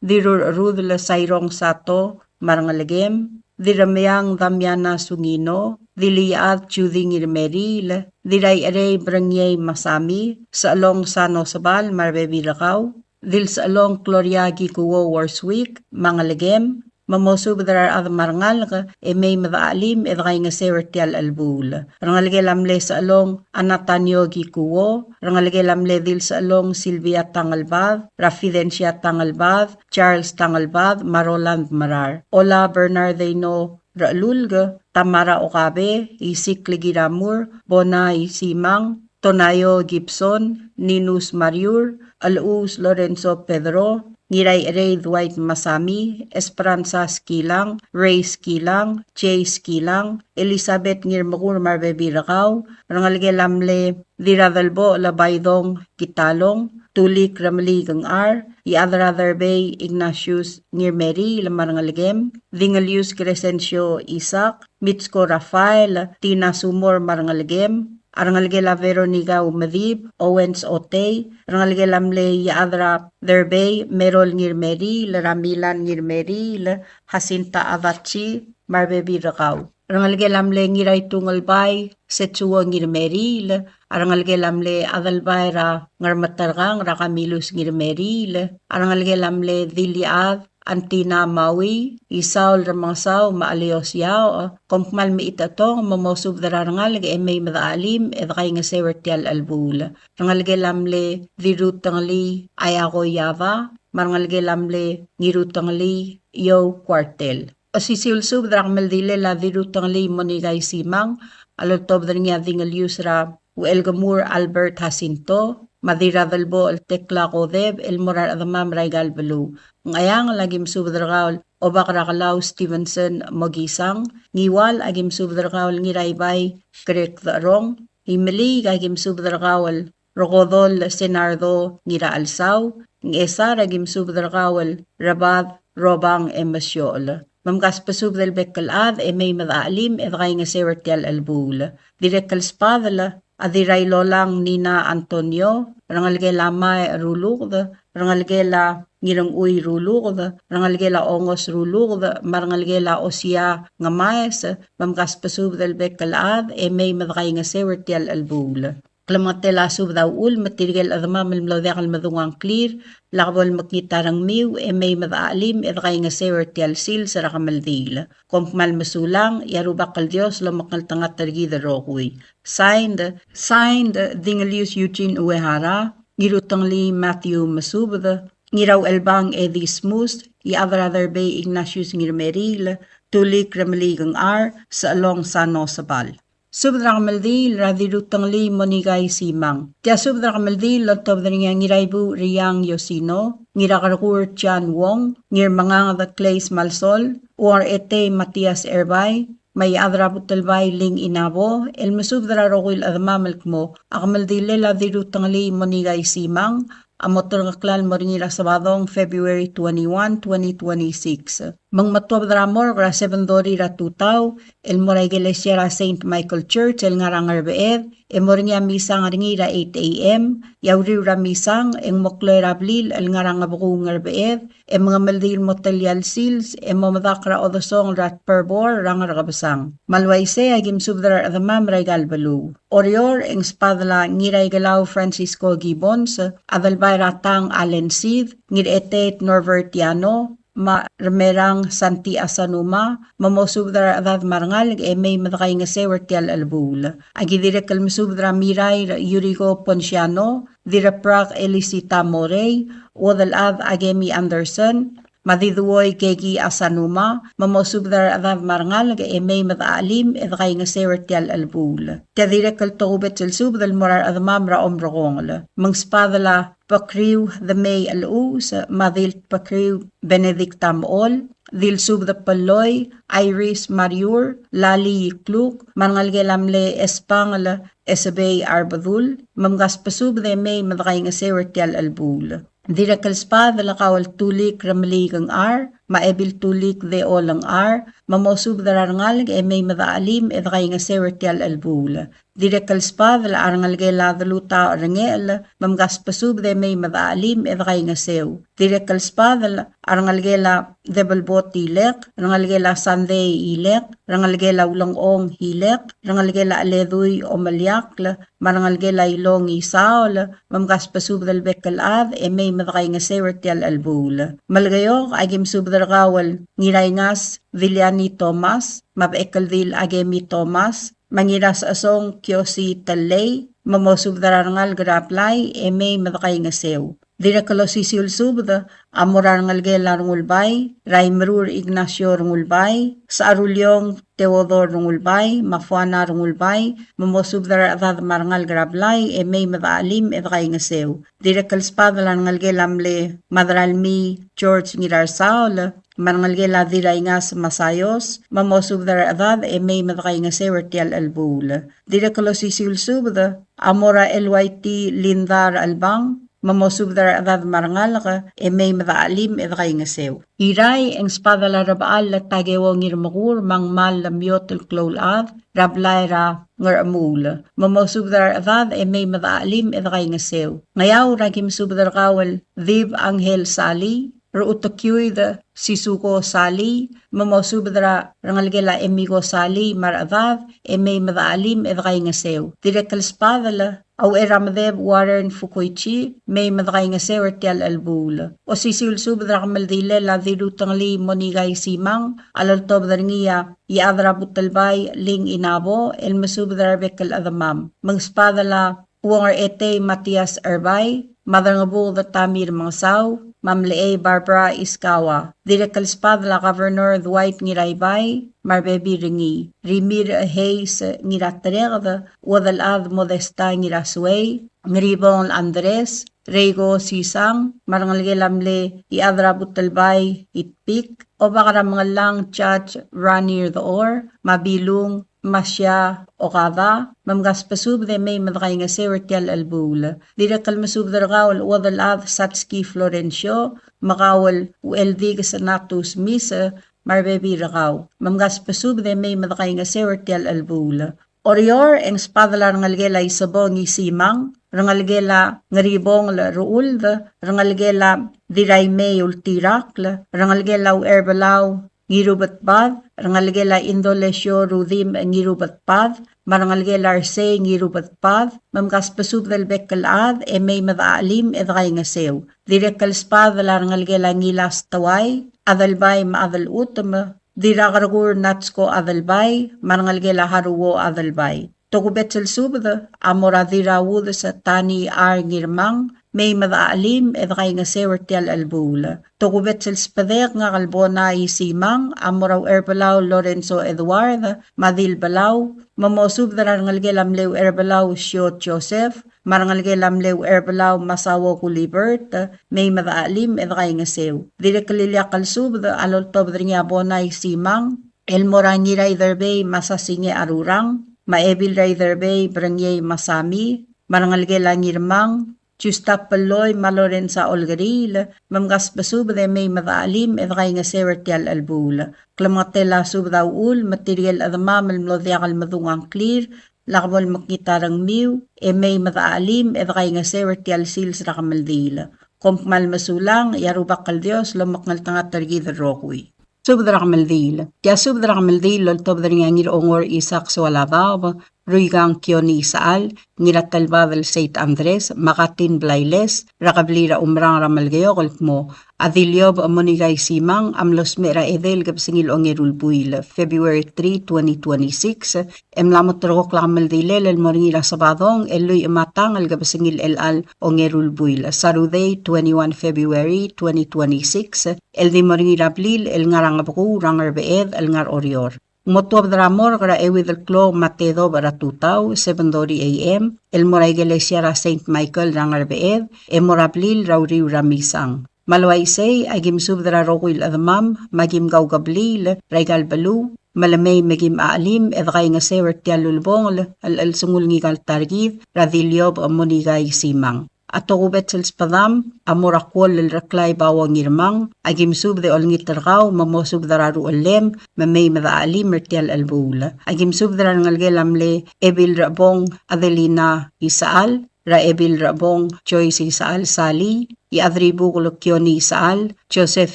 Dirrurcherudel Sairong Sato me a rengelekem, Dirremeang Damiana Sungino, Diliad Judy Ngirmeriil, Dirraicherei Brengiei Masami, Sechelong Sano Sebal me a rebebil er kau, Dilsechelong Gloria Kikuo Worswick me a ngelekem, me mosubed er a rechad me a rengalek e mei me dechachelim e dekaingeseu er tia el chelebuul. Rengelekel a mle Sechelong Anatanio Kikuo, rengelekel a mle Dilsechelong Silvia Tangelbad, er a Fidencia Tangelbad, Charles Tangelbad, me a Roland Merar. Ola Bernardino Rechelulk, Tamara Okabe, Isikl Kiramur, Bona Isimang, Tonaio Gibson, Ninus Mariur, Elechuus Lorenzo Pedro, Ngiraicherei Dwight Masami, Esperanza Skilang, Ray Skilang, Jay Skilang, Elizabeth Ngirmekur me a rebebil er kau, rengelekel a mle Dirradelbochel Baidong Kitalong, Tulik Remeliik Ngchar, Iechad er a Derbei Ignatius Ngirmeriil me a rengelekem, Dingelius Crescencio Isaac, Mitsko Rafael, Tina Sumor me a rengelekem, a rengelekel a Veronica Umedib, Owens Otei, rengelekel a mle Iechad er a Derbei Merol Ngirmeriil, er a Milan Ngirmeriil, Jacinta Adachi, me a rebebil er kau. Rengelekel a mle Ngiraitungelbai Setsuo Ngirmeriil, a rengelekel a mle Adelbai er a Ngermeterkang er a Kamilus Ngirmeriil, a rengelekel a mle Diliad Antina Maui, Isaul Remengesau me a Aleos Iaoch, kom kmal mechitechetong me mosubed er a rengalek e mei me dechachelim e dekaingeseu er tia el chelebuul. Rengelekel a mle Dirrutengelii Ayako Yada, me a rengelekel a mle Ngirutengelii Iou Kuartel. Osisiu el subed er a kemeldilel a Dirrutengelii Monika Isimang, a loltobed er ngii a Dingelius er a Uchelkemur Albert Jacinto, me a Dirradelbochel Tekla Kodep, el mo er a rechedemam er aika el beluu. Ngcheangel, aki mesubed er kau el Obak er a Kelau Stevenson Mokisang, Ngiwal, aki mesubed er kau el Ngiraibai Greg Decherong, Imeliik, aki mesubed er kau el Rekodol Senardo Ngirachelsau, Ngchesar, aki mesubed er kau el Rebad Robang Emesiochel. Me mkasbesubed el bek el chad e mei me dechachelim e dekaingeseu er tia el chelebuul. Dirrek el sbadel a Dirrailolang Nina Antonio, rengelekel a Mae Ruluked, rengelekel a Ngirengchui Ruluked, rengelekel a Ongos Ruluked, me a rengelekel a Osia Ngemaes, me mkasbesubed el bek el chad e mei me dekaingeseu er tia el chelebuul. Klemengetel a subed a uchul me tirke el chedemam el mlo diak el medung a ngklir, lak bo lemekngit a rengmiu e mei me dechachelim e dekaingeseu er tia el sils er a kemeldiil. Kom kmal mesulang, e a Rubak el Dios lomekngeltengat er kid el rokui. Signed, signed, Dingelius Eugene Uehara, Ngirutengelii Matthew Mesubed, Ngirauchelbang Eddie Smus, Iechad er a Derbei Ignatius Ngirmeriil, Tulik Remeliik Ngchar, Sechelong Sano Sebal. Subed er a kemeldiil er a Dirrutengelii Monika Isimang. Tia subed er a kemeldiil el oltobed er ngii a Ngiraibuuch Riang Yosino, Ngirakerkur John Wong, Ngirmenganged Clace Malsol, Uong er Etei Matias Erbai, me a Iechad er a Butelbai Ling Inabo, el mesubed er a rokui el chedemam el kmo a kemeldilel a Dirrutengelii Monika Isimang a mo terrekokl el mo er ngii er a Sabadong, February twenty-one, twenty twenty-six. Me ng mo tuobed er a morgue er a seven thirty er a tutau el mo er a ikelesia er a Saint Michael Church el ngar er a Ngerbeched, e mo er ngii a misang er ngii er a eight a.m., e a uriul er a misang e ng mo kloi er a blil el ngar er a Ngebekuu Ngerbeched, e mengemeldiil el mo telia el sils, e mo medakl er a odesongel er a Tberbor er a Ngerkebesang. Me a le uaisei e aki mesubed er a rechedemam er aika el beluu. Oreor e ng sbadel a Ngiraikelau Francisco Gibbons, Adelbai er a Tang Allen Sid, Ngirchetet Norbert Yano, me a Remerang Santy Asanuma, me mosubed er a rechedad me a rengalek e mei me dekaingeseu er tia el chelebuul. Aki dirrek el mesubed er a Mirair Yuriko Ponciano, Dirraprak Elisita Morei, Uodelchad Akemi Anderson, me a Diduoi Keki Asanuma, me mosubed er a rechedad me a rengalek e mei me dechachelim e dekaingeseu er tia el chelebuul. Tia dirrek el tokubets el subed el mo er a rechedemam er a Omrekongel. Me ng sbadel a Bekriu Demei Elechuus, me a Dil Bekriu Benedicta Mechol, Dil Subed Belloi, Iris Mariur, Lali Ikluk, me a rengelekel a mle Espangel Esebei Arbedul, me mkasbesubed e mei me dekaingeseu er tia el chelebuul. Dirrek el sbadel a kau el Tulik Remeliik Ngchar, me a Ebil Tulik Dechol Ngchar, me mosubed er a rengalek e mei me dechachelim e dekaingeseu er tia el chelebuul. Dirrek el sbadel a rengelekel a Delutaoch Rengechel, me mkasbesubed e mei me dechachelim e dekaingeseu. Dirrek el sbadel a rengelekel a Debelbot Ilek, rengelekel a Sandei Ilek, rengelekel a Ulengchong Ilek, rengelekel a Cheledui Omeliakl, me a rengelekel a Ilong Isaol, me mkasbesubed el bek el chad e mei me dekaingeseu er tia el chelebuul. Melekeok, aki mesubed er kau el Ngiraingas Viliani Thomas, me a Bechekeldil Akemi Thomas, me a Ngirasechesong Kiosi Tellei, me mosubed er a rengalek er a blai e mei me dekaingeseu. Dirrek el osisiu el subed a mo er a rengelekel a Rengulbai, er a Imerur Ignacio Rengulbai, Secharuliong Theodore Rengulbai, me a Fuana Rengulbai, me mosubed er a rechedad me a rengalek er a blai e mei me dechachelim e dekaingeseu. Dirrek el sbadel a rengelekel a mle Madralmii George Ngirarsaol, me a rengelekel a Diraingas Masaios, me mosubed er a rechedad e mei me dekaingeseu er tia el chelebuul. Dirrek el osisiu el subed a mo er a L Y T Linda Rechelbang, me mosubed er a rechedad me a rengalek e mei me dechachelim e dekaingeseu. Irrai e ng sbadel a Rebechall Takeo Ngirmekur, me a Ngmal Lemiot el klou el chad er a blai er a Ngerchemuul, me mosubed er a rechedad e mei me dechachelim e dekaingeseu. Ngeaur, aki mesubed er kau el Dib Angel Sali, Rechutekiuid Sisuko Sali, me mosubed er a rengelekel a Emiko Sali me a rechedad e mei me dechachelim e dekaingeseu. Dirrek el sbadel a Uchel er a Medeb Warren Fukuichi, mei me dekaingeseu er tia el chelebuul. Osisiu el subed er a kemeldilel a Dirutengelii Monika Isimang, a loltobed er ngii a Iechad er a Butelbai Ling Inabo, el mesubed er a rebek el chedemam. Me ng sbadel a Uong er a Etei Matias Erbai, me a Derngebuked Tamir Mengesau, me a Mlechei Barbara Iskawa. Dirrek el sbadel a Governor Dwight Ngiraibai, me a rebebil er ngii. Rimirch Hayes Ngiratereked, Uodelchad Modesta Ngirasuei, Ngeribongel Andres, Reiko Sisang, me a rengelekel a mle Iechad er a Butelbai Itpik, Obak er a Mengellang Judge Ranier Dechor, me a Bilung Masia Okada, me mkasbesubed e mei me dekaingeseu er tia el chelebuul. Dirrek el mesubed er kau el Uodelchad Satski Florencio, me kau el Ucheldikes Natus Mise, me a rebebil er kau. Me mkasbesubed e mei me dekaingeseu er tia el chelebuul. Oreor e ng sbadel a rengelekel a Isebong Isimang, rengelekel a Ngeribongel Rechuld, rengelekel a Diraimei Ultirakl, rengelekel a Ucherbelau Ngirubetbad, rengelekel a Indolesio Rudim Ngirubetbad, me a rengelekel a Ersei Ngirubetbad, me mkasbesubed el bek el chad e mei me dechachelim e dekaingeseu. Dirrek el sbadel a rengelekel a Ngilas Teuai, Adelbai me a Adelchutem, Dirrakerkur Natsko Adelbai, me a rengelekel a Haruo Adelbai. Tokubets el subed a mo er a Dirraudes Tani R. Ngirmang, mei me dechachelim e dekaingeseu er tia el chelebuul. Tokubets el sbedek ngak el Bona Isimang a mo er a Ucherbelau Lorenzo Edward, me a Dilbelau, me mosubed er a rengelekel a mle Ucherbelau Siot Joseph, me a rengelekel a mle Ucherbelau Masao Gulibert, mei me dechachelim e dekaingeseu. Dirrek el ileakl el subed a loltobed er ngii a Bona Isimang, el mo er a Ngiraiderbei Masasinge Arurang, me a Ebil er a Iderbei Berengiei Masami, me a rengelekel a Ngirmang Justa Pelloi, me a Lorenza Olkeriil, me mkasbesubed e mei me dechelim e dekaingeseu er tia el chelebuul. Klemengetel a subed a uchul me tirke el chedemam el mlo diak el medung a ngklir, lak bo lemekngit a rengmiu, e mei me dechelim e dekaingeseu er tia el sils er a kemeldiil. Kom kmal mesulang, e a Rubak el Dios lomekngeltengat er kid el rokui. Subed er a kemeldiil. Tia subed er a kemeldiil el oltobed er ngii a Ngirongor Isaac Soaladaob, Ruikang Kione Isechal, Ngiratelbadel Seit Andres, me a Katin Blailes, er a kebliil er a Umerang er a Melekeok el kmo a Diliob Monika Isimang a mlo smecher er a edei el kebesengil a ongeru el buil, February three, twenty twenty-six, e mla mo terrekokl a kemeldilel el mo er ngii er a Sebadong el lluich me a tang el kebesengil er chelecha el ongeru el buil, Saturday, twenty-one February twenty twenty-six, el di mo er ngii er a blil el ngar er a Ngebekuu er a Ngerbeched el ngar er a Oreor. Ng mo tuobed er a morgue er a euid el klok me a tedobech er a tutau, seven thirty A M, el mo er a ikelesia er a Saint Michael er a Ngerbeched, e mo er a blil er a uriul er a Misang. Me a le uaisei, a kim subed er a rokui el chedemam, me a kim kaukebliil er aika el beluu, me le mei me kim chelim e dekaingeseu er tia el ulebongel el chelsengul ngika el ta er kid er a Diliob Monika Isimang. A tokubets el sbedam a mo er a Kuoll el Reklai Bao Ngirmang, a kim subed e olengit er kau me mosubed er a ruchellem me mei me dechelim er tia el chelebuul. A kim subed er a rengelekel a mle Ebil Rebong Adelina Isechal, er a Ebil Rebong Joyce Isechal Sali, Iechadribukel Kione Isechal, Joseph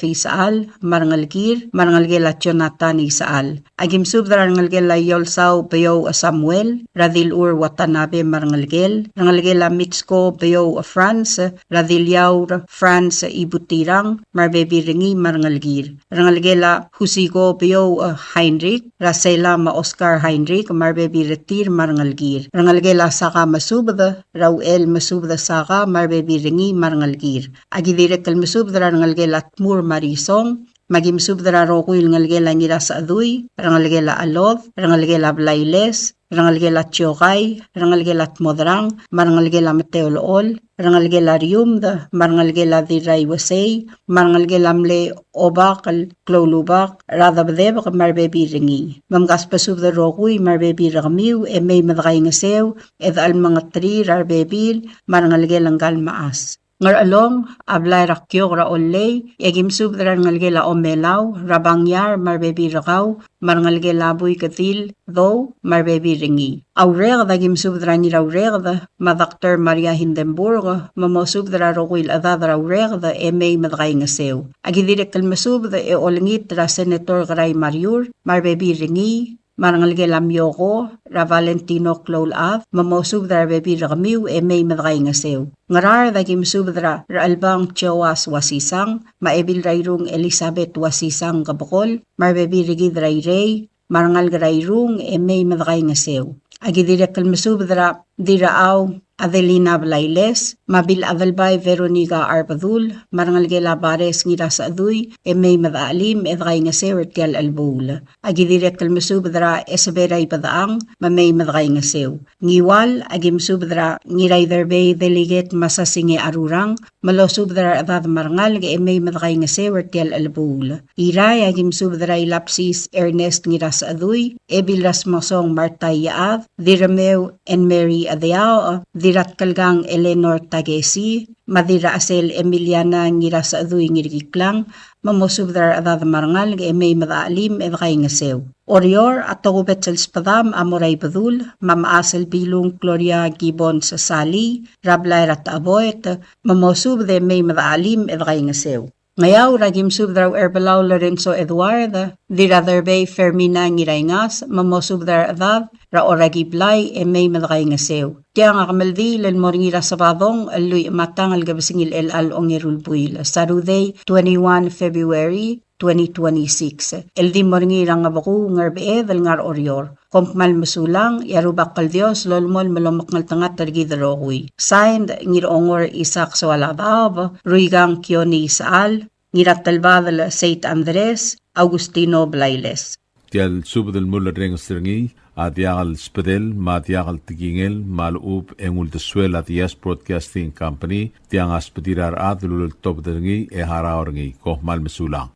Isechal, me a rengelekir, me a rengelekel a Jonathan Isechal. A kim subed er a rengelekel a Iolsau Beouch Samuel, er a Dilchur Watanabe me a rengelekel, rengelekel a Mitsko Beouch Franz, er a Diliaur Franz Ibutirang, me a rebebil er ngii me a rengelekir. Rengelekel a Husiko Beouch Heinrich, er a Sela me a Oscar Heinrich, me a rebebil er tir me a rengelekir. Rengelekel a Saka Mesubed, er a Uchel Mesubed Saka, me a rebebil er ngii me a rengelekir. A ki dirrek el mesubed er a rengelekel a Tmur me a Risong, me a ki mesubed er a rokui el ngelekel a Ngirasechedui, rengelekel a Chelod, rengelekel a Blailes, rengelekel a Tiokai, rengelekel a Tmodrang, me a rengelekel a Meteolechol, rengelekel a Riumd, me a rengelekel a Dirraiuesei, me a rengelekel a mle Obak el Kloulubak, er a Debedebek me a rebebil er ngii. Me mkasbesubed el rokui me a rebebil er kemiu, e mei me dekaingeseu, e dechelim mengeterir a rebebil, me a rengelekel ngkal mechas. Ngerchelong a blai er a Kiok er a Ollei, e a ki mesubed er a rengelekel a Omelau, er a Bangiar, me a rebebil er kau, me a rengelekel a Buikedil Dou, me a rebebil er ngii. A Ureked a ki mesubed er a Ngiraureked, me a Doctor Maria Hindenburg, me mosubed er a rokui el chedad er a Ureked, e mei me dekaingeseu. A ki dirrek el mesubed e olengit er a Senator Kerai Mariur, me a rebebil er ngii, me a rengelekel a Mioko, er a Valentino Kloulechad, me mosubed er a rebebil er kemiu e mei me dekaingeseu. Ngaraard a ki mesubed er a Rechelbang Joas Uasisang, me a Ebil er a Irung Elizabeth Uasisang Kebekol, me a rebebil er kid er a Irei, me a rengalek er a Irung e mei me dekaingeseu. A ki dirrek el mesubed er a Dirrachau Adelina Blailes, me a Bil Adelbai Veronica Arbedul, me a rengelekel a Bares Ngirasechedui, e mei me dechelim e dekaingeseu er tia el chelebuul. A ki dirrek el mesubed er a Esebera Ibedechang, me mei me dekaingeseu. Ngiwal, a ki mesubed er a Ngiraiderbei Delegate Masasinge Arurang, me losubed er a rechedad me a rengalek e mei me dekaingeseu er tia el chelebuul. Irrai, a ki mesubed er a Ilapsis Ernest Ngirasechedui, Ebil er a Smasong Martha Iechad, Dirremeu Anne Mary Adeaoch, Dirratkelkang Eleanor Takesi, me a Dirrachesel Emiliana Ngirasechedui Ngirkiklang, me mosubed er a rechedad me a rengalek e mei me dechelim e dekaingeseu. Oreor, a tokubets el sbedam a mo er a Ibedul, me a mechas el Bilung Gloria Gibbons Sali, er a blai er a Techeboet, me mosubed e mei me dechelim e dekaingeseu. Ngeaur, a ki mesubed er a Ucherbelau Lorenzo Eduard, Dirraderbei Fermina Ngiraingas, me mosubed er a rechedad er a Orakiblai e mei me dekaingeseu. Tiang a kemeldiil el mo er ngii er a Sebadong el lluich me a tang el kebesengil er chelecha el ongeru el buil, Saturday, twenty-one February twenty twenty-six, el di mo er ngii er a Ngebekuu, Ngerbeched el ngar er a Oreor. Kom kmal mesulang, e a Rubak el Dios lolemolem el omekngeltengat er kid el rokui. Signed, Ngirongor Isaac Soaladaob, Ruikang Kione Isechal, Ngiratelbadel Seit Andres, Augustino Blailes. Tia el subed el mulerrenges er ngii a diak el sbedel me a diak el tekingel me a lechub e ng uldesuel a Diaz Broadcasting Company, tiang a sbedir a rechad el uleltobed er ngii e harau er ngii. Kom kmal mesulang.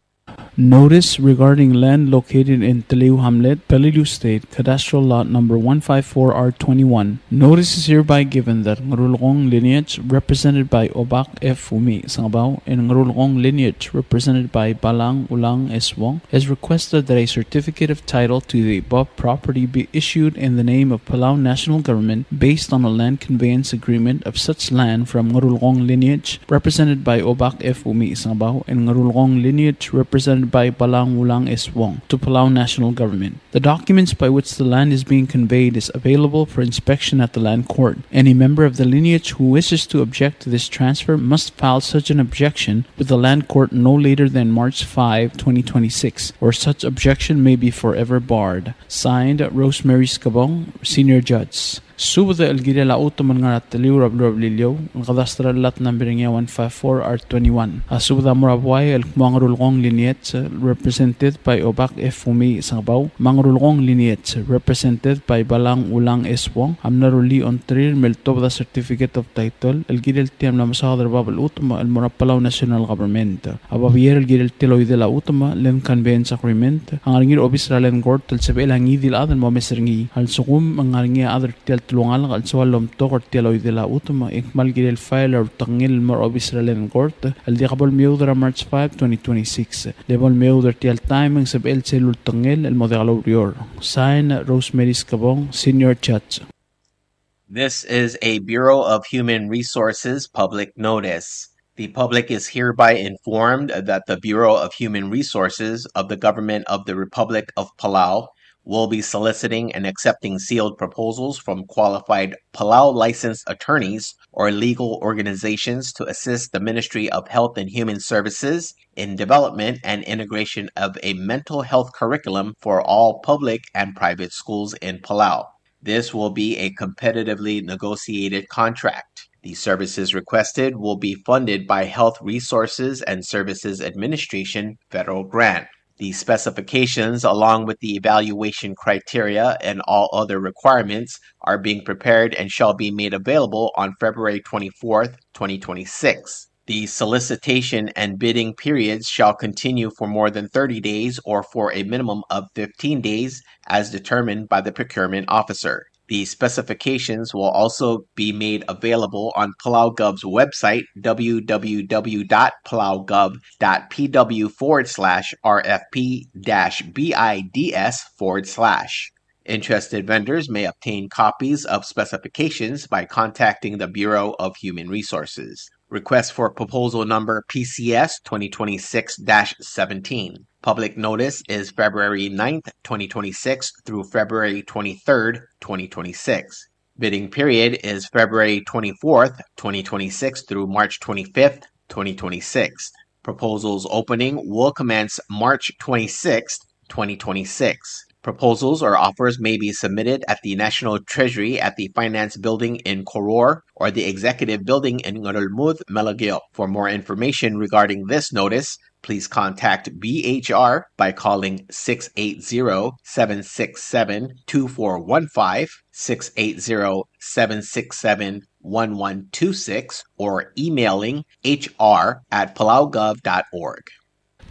Notice regarding land located in Teliu Hamlet, Peleliu State, Cadastral Lot Number one five four R twenty-one. Notice is hereby given that Ngerulgong lineage, represented by Obak F. Umi Sangabau, and Ngerulgong lineage, represented by Balang Ulang S. Wong, has requested that a certificate of title to the above property be issued in the name of Palau National Government based on a land conveyance agreement of such land from Ngerulgong lineage, represented by Obak F. Umi Sangabau, and Ngerulgong lineage, represented by Balang Ulang S. Wong, to Palau National Government. The documents by which the land is being conveyed is available for inspection at the Land Court. Any member of the lineage who wishes to object to this transfer must file such an objection with the Land Court no later than March five, twenty twenty-six, or such objection may be forever barred. Signed, Rosemary Skebong, Senior Judge. Subed el kirel a chutem el ngar er a Teliu er a beluu er a Beliliou, el cadastral lot number one five four R twenty-one. A subed a mo er a buai el kmo a Ngerulgong lineage, represented by Obak F. Umi Sangabau, me a Ngerulgong lineage, represented by Balang Ulang S. Wong, a mla rullii a ongtir me le tobed a certificate of title el kirel tia el mla mesaod er bab el chutem el mo er a Palau National Government. A babier el kirel tia el oidel a chutem, land conveyance agreement, a ngar er ngii er a obis er a Land Court el sebechel a ngii di el chad el mo omes er ngii. A lsekum e ng ngar er ngii a chad er tia el telungalek el soal el omtok er tia el oidel a chutem, e ng kmal kirel file er a ultekngel el mo er a obis er a Land Court el diak bo lemeoud er a March five, twenty twenty-six. Le bo lemeoud er tia el taem e ng sebechel sel ultekngel el mo diak loureor. Sign, Rosemary Skebong, Senior Judge. This is a Bureau of Human Resources public notice. The public is hereby informed that the Bureau of Human Resources of the Government of the Republic of Palau will be soliciting and accepting sealed proposals from qualified Palau licensed attorneys or legal organizations to assist the Ministry of Health and Human Services in development and integration of a mental health curriculum for all public and private schools in Palau. This will be a competitively negotiated contract. The services requested will be funded by Health Resources and Services Administration federal grant. The specifications, along with the evaluation criteria and all other requirements, are being prepared and shall be made available on February twenty-fourth, twenty twenty-six. The solicitation and bidding periods shall continue for more than thirty days or for a minimum of fifteen days as determined by the procurement officer. The specifications will also be made available on Palau Gov's website, w w w dot palau gov dot p w forward slash r f p dash b i d s forward slash. Interested vendors may obtain copies of specifications by contacting the Bureau of Human Resources. Request for proposal number P C S twenty twenty-six dash seventeen. Public notice is February ninth, twenty twenty-six through February twenty-third, twenty twenty-six. Bidding period is February twenty-fourth, twenty twenty-six through March twenty-fifth, twenty twenty-six. Proposals opening will commence March twenty-sixth, twenty twenty-six. Proposals or offers may be submitted at the National Treasury at the Finance Building in Koror or the Executive Building in Ngerulmud, Melekeok. For more information regarding this notice, please contact B H R by calling six eight zero, seven six seven, two four one five, six eight zero, seven six seven, one one two six, or emailing H R at palaugov dot org.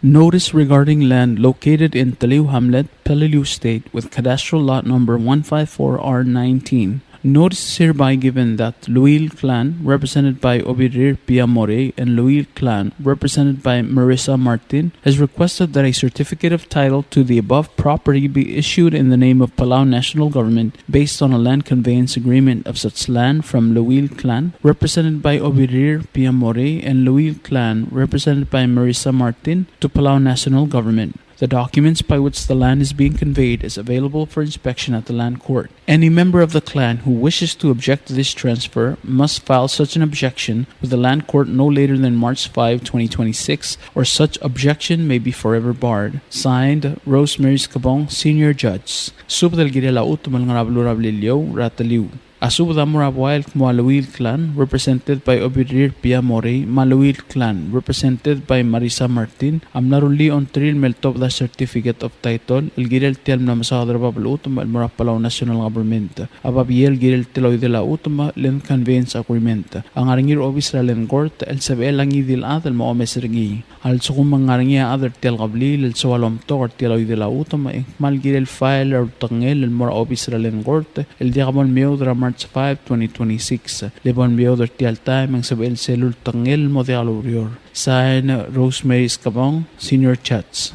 Notice regarding land located in Teliu Hamlet, Peleliu State, with cadastral lot number one five four R nineteen. Notice is hereby given that Luil Clan, represented by Obirir Pia Morei, and Luil Clan, represented by Marissa Martin, has requested that a certificate of title to the above property be issued in the name of Palau National Government based on a land conveyance agreement of such land from Luil Clan, represented by Obirir Pia Morei, and Luil Clan, represented by Marissa Martin, to Palau National Government. The documents by which the land is being conveyed is available for inspection at the Land Court. Any member of the clan who wishes to object to this transfer must file such an objection with the Land Court no later than March five, twenty twenty-six, or such objection may be forever barred. Signed, Rosemary Skebong, Senior Judge. Subed el kirel a chutem el ngar er a beluu er a Beliliou er a Teliu. A subed a mo er a buai el kmo a Leuil Clan, represented by Obirir Pia Morei, me a Leuil Clan, represented by Marisa Martin, a mla rullii a ongtir el me ltobed a certificate of title el kirel tia el mla mesaod er a bab el chutem el mo er a Palau National Government. A babier el kirel tia el oidel a chutem, land conveyance agreement, a ngar er ngii er a obis er a Land Court el sebechel a ngii di el chad el mo omes er ngii. A lsekum ng ngar er ngii a chad er tia el kebliil el soal omtok er tia el oidel a chutem, e ng kmal kirel file er a ultekngel el mo er a obis er a Land Court el diak bo lemeoud er a March five, twenty twenty-six. Le bo lemeoud er tia el taem e ng sebechel sel ultekngel el mo diak loureor. Sign, Rosemary Skebong, Senior Judge.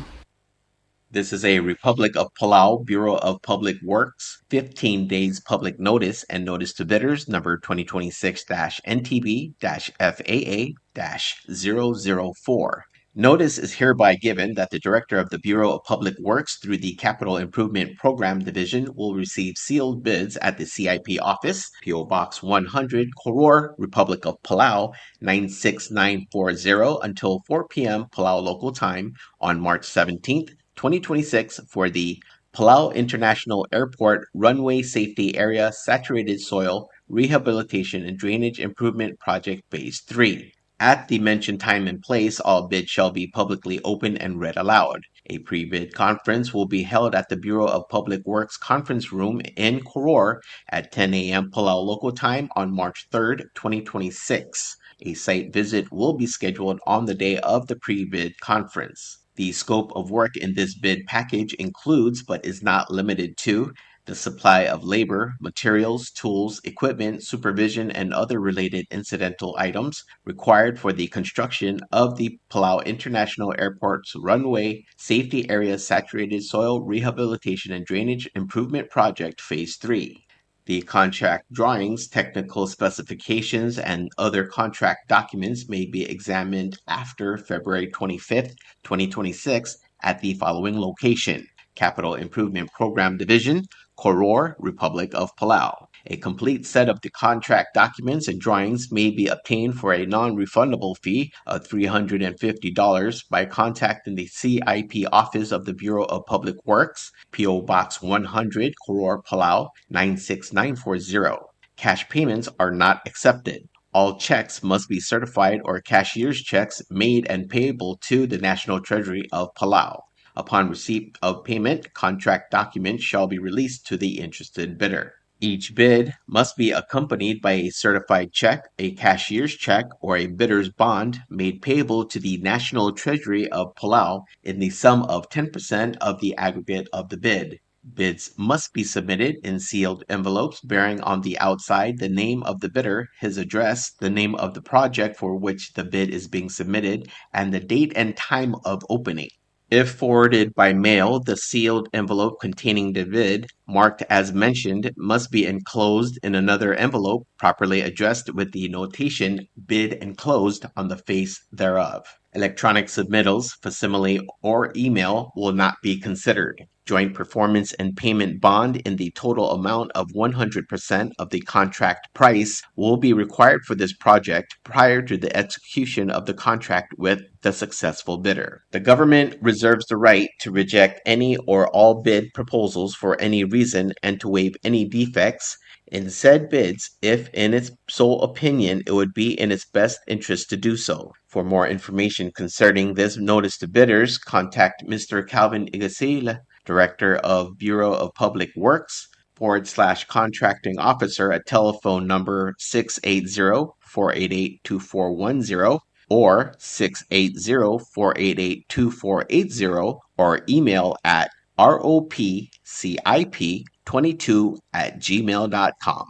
This is a Republic of Palau Bureau of Public Works fifteen days public notice and notice to bidders number twenty twenty-six dash N T B dash F A A dash zero zero four. Notice is hereby given that the Director of the Bureau of Public Works through the Capital Improvement Program Division will receive sealed bids at the C I P office, P O Box one hundred, Koror, Republic of Palau, nine six nine four zero, until four p.m. Palau local time on March seventeenth, twenty twenty-six for the Palau International Airport Runway Safety Area Saturated Soil Rehabilitation and Drainage Improvement Project Phase three. At the mentioned time and place, all bids shall be publicly open and read aloud. A pre-bid conference will be held at the Bureau of Public Works conference room in Koror at ten a.m. Palau local time on March third, twenty twenty-six. A site visit will be scheduled on the day of the pre-bid conference. The scope of work in this bid package includes, but is not limited to, the supply of labor, materials, tools, equipment, supervision, and other related incidental items required for the construction of the Palau International Airport's runway safety area saturated soil rehabilitation and drainage improvement project phase three. The contract drawings, technical specifications, and other contract documents may be examined after February twenty-fifth, twenty twenty-six at the following location: Capital Improvement Program Division, Koror, Republic of Palau. A complete set of the contract documents and drawings may be obtained for a non-refundable fee of three hundred and fifty dollars by contacting the C I P Office of the Bureau of Public Works, P O Box one hundred, Koror, Palau, nine six nine four zero. Cash payments are not accepted. All checks must be certified or cashier's checks made and payable to the National Treasury of Palau. Upon receipt of payment, contract documents shall be released to the interested bidder. Each bid must be accompanied by a certified check, a cashier's check, or a bidder's bond made payable to the National Treasury of Palau in the sum of ten percent of the aggregate of the bid. Bids must be submitted in sealed envelopes bearing on the outside the name of the bidder, his address, the name of the project for which the bid is being submitted, and the date and time of opening. If forwarded by mail, the sealed envelope containing the bid marked as mentioned must be enclosed in another envelope properly addressed with the notation "bid enclosed" on the face thereof. Electronic submittals, facsimile, or email will not be considered. Joint performance and payment bond in the total amount of one hundred percent of the contract price will be required for this project prior to the execution of the contract with the successful bidder. The government reserves the right to reject any or all bid proposals for any reason and to waive any defects in said bids if, in its sole opinion, it would be in its best interest to do so. For more information concerning this notice to bidders, contact Mister Calvin Igasil, Director of Bureau of Public Works, forward slash contracting officer at telephone number six eight zero, four eight eight, two four one zero or six eight zero, four eight eight, two four eight zero, or email at R O P C I P twenty-two at gmail dot com.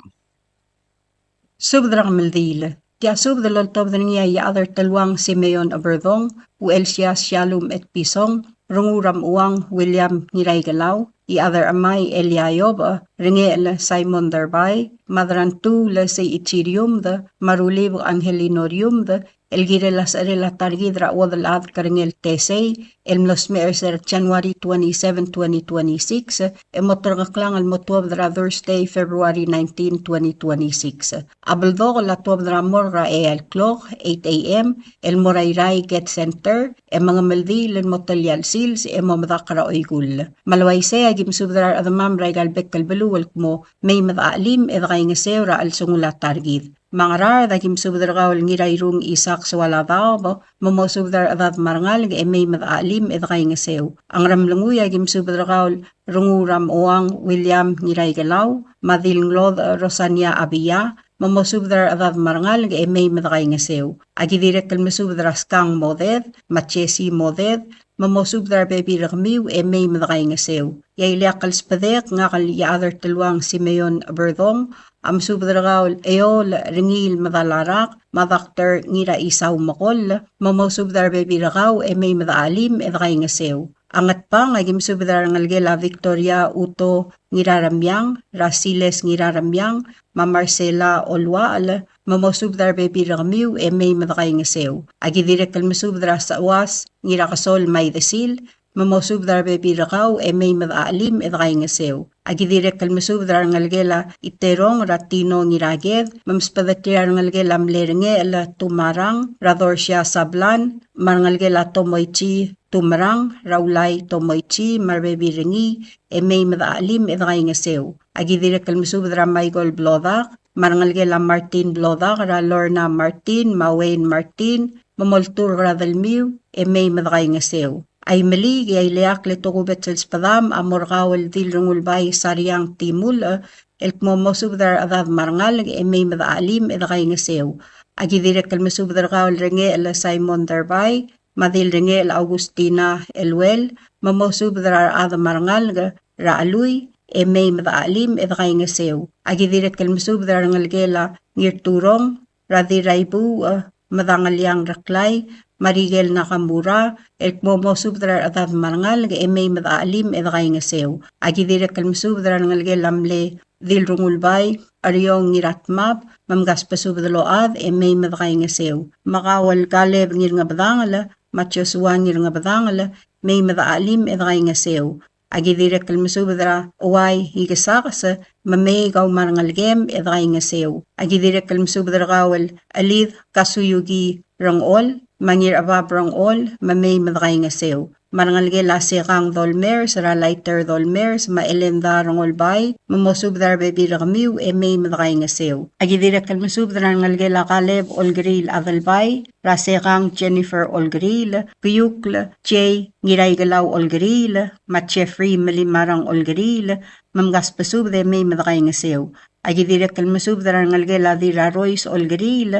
Subed er a kemeldiil. Tia subed el oltobed er ngii a Iechad er Teluang Simeon Eberdong, Uchelsias Shallum Etpison, Renguul er a Mechuang William Ngiraikelau, Iechad er Chemai Elia Iobech, Rengechel Simon Derbai, Mad er a Ngtuul Seichi Riumd, me a Rulibek Angelino Riumd, el kirel a secherel a ta er kid er a Uodelchad Kerengel Tesei, el mlo smecher er se er a January twenty-seven, twenty twenty-six, e mo terkeklang el mo tuobed er a Thursday, February nineteen, twenty twenty-six. A beldokel a tuobed er a morgue er a eai el klok, eight A M, el mo er a Irrai Ked Center, e mengemeldiil el mo telia el sils e mo medakl er a oikull. Me a le uaisei a ki mesubed er a rechedemam er aika el bek el beluu el kmo mei me dechachelim e dekaingeseu er a chelsengul a ta er kid. Me a Ngaraard a ki mesubed er kau el Ngirairung Isaac Soaladaob, me mosubed er a rechedad me a rengalek e mei me dechachelim e dekaingeseu. A Ngeremlengui a ki mesubed er kau el Rengul er a Moang William Ngiraikelau, me a Dilnglodech Rosania Abia, me mosubed er a rechedad me a rengalek e mei me dekaingeseu. A ki dirrek el mesubed er a Skang Moded, me a Jesse Moded, me mosubed er a rebebil er kemiu e mei me dekaingeseu. E a ileakl el sbedek, ngak el Iechad er Teluang Simeon Berdong, a mesubed er kau el Eol Rengiil Medalarak, me a Doctor Ngiraisau Mekoll, me mosubed er a rebebil er kau e mei me dechachelim e dekaingeseu. A Ngatpang a ki mesubed er a rengelekel a Victoria Uto Ngiraremiang, er a Siles Ngiraremiang, me a Marcela Oluachel, me mosubed er a rebebil er kemiu e mei me dekaingeseu. A ki dirrek el mesubed er a Seuas Ngirakesol me a Idesil, me mosubed er a rebebil er kau e mei me dechachelim e dekaingeseu. A ki dirrek el mesubed er a rengelekel a Iterong er a Tino Ngiraked, me msbedeterir a rengelekel a mle Rengechel Tumarang, er a Dorsia Sablan, me a rengelekel a Tomoichi Tumerang, er a Ulai Tomoichi, me a rebebil er ngii, e mei me dechachelim e dekaingeseu. A ki dirrek el mesubed er a Michael Blodak, me a rengelekel a Martin Blodak, er a Lorna Martin, me a Wayne Martin, me molturk er a delmiu, e mei me dekaingeseu. A Imeliik e a ileakl e tokubets el sbedam a mo er kau el Dilrengulbai Sariang Timulech, el kmo mosubed er a rechedad me a rengalek e mei me dechachelim e dekaingeseu. A ki dirrek el mesubed er kau el Rengechel Simon Derbai, me a Dilrengechel Augustina Eluel, me mosubed er a rechad me a rengalek er a Chelui, e mei me dechachelim e dekaingeseu. A ki dirrek el mesubed er a rengelekel a Ngirturong, er a Dirraibuuch, e, Medangeliang Reklai, me a Rikel Nakamura, el kmo mosubed er a rechedad me a rengalek e mei me dechachelim e dekaingeseu. A ki dirrek el mesubed er a rengelekel a mle Dilrengulbai Eriong Ngiratmab, me mkasbesubed el ochad e mei me dekaingeseu. Me kau el Kaleb Ngirngebedangel, me a Joshua Ngirngebedangel, mei me dechachelim e dekaingeseu. A ki dirrek el mesubed er a Uai Ikesakes, me mei kau me a rengelekem e dekaingeseu. A ki dirrek el mesubed er kau el Chelid Kasuyuki Rengchol, me a Ngirchebab Rengchol, me mei me dekaingeseu. Me a rengelekel a Sekang Dolmers, er a Laiter Dolmers, me a Elenda Rengolbai, me mosubed er a rebebil er kemiu e mei me dekaingeseu. A ki dirrek el mesubed er a rengelekel a Kaleb Olkeriil Adelbai, er a Sekang Jennifer Olkeriil, Kiukl Jay Ngiraikelau Olkeriil, me a Jeffrey Melimarang Olkeriil, me mkasbesubed e mei me dekaingeseu. A ki dirrek el mesubed er a rengelekel a Dirrarois Olkeriil,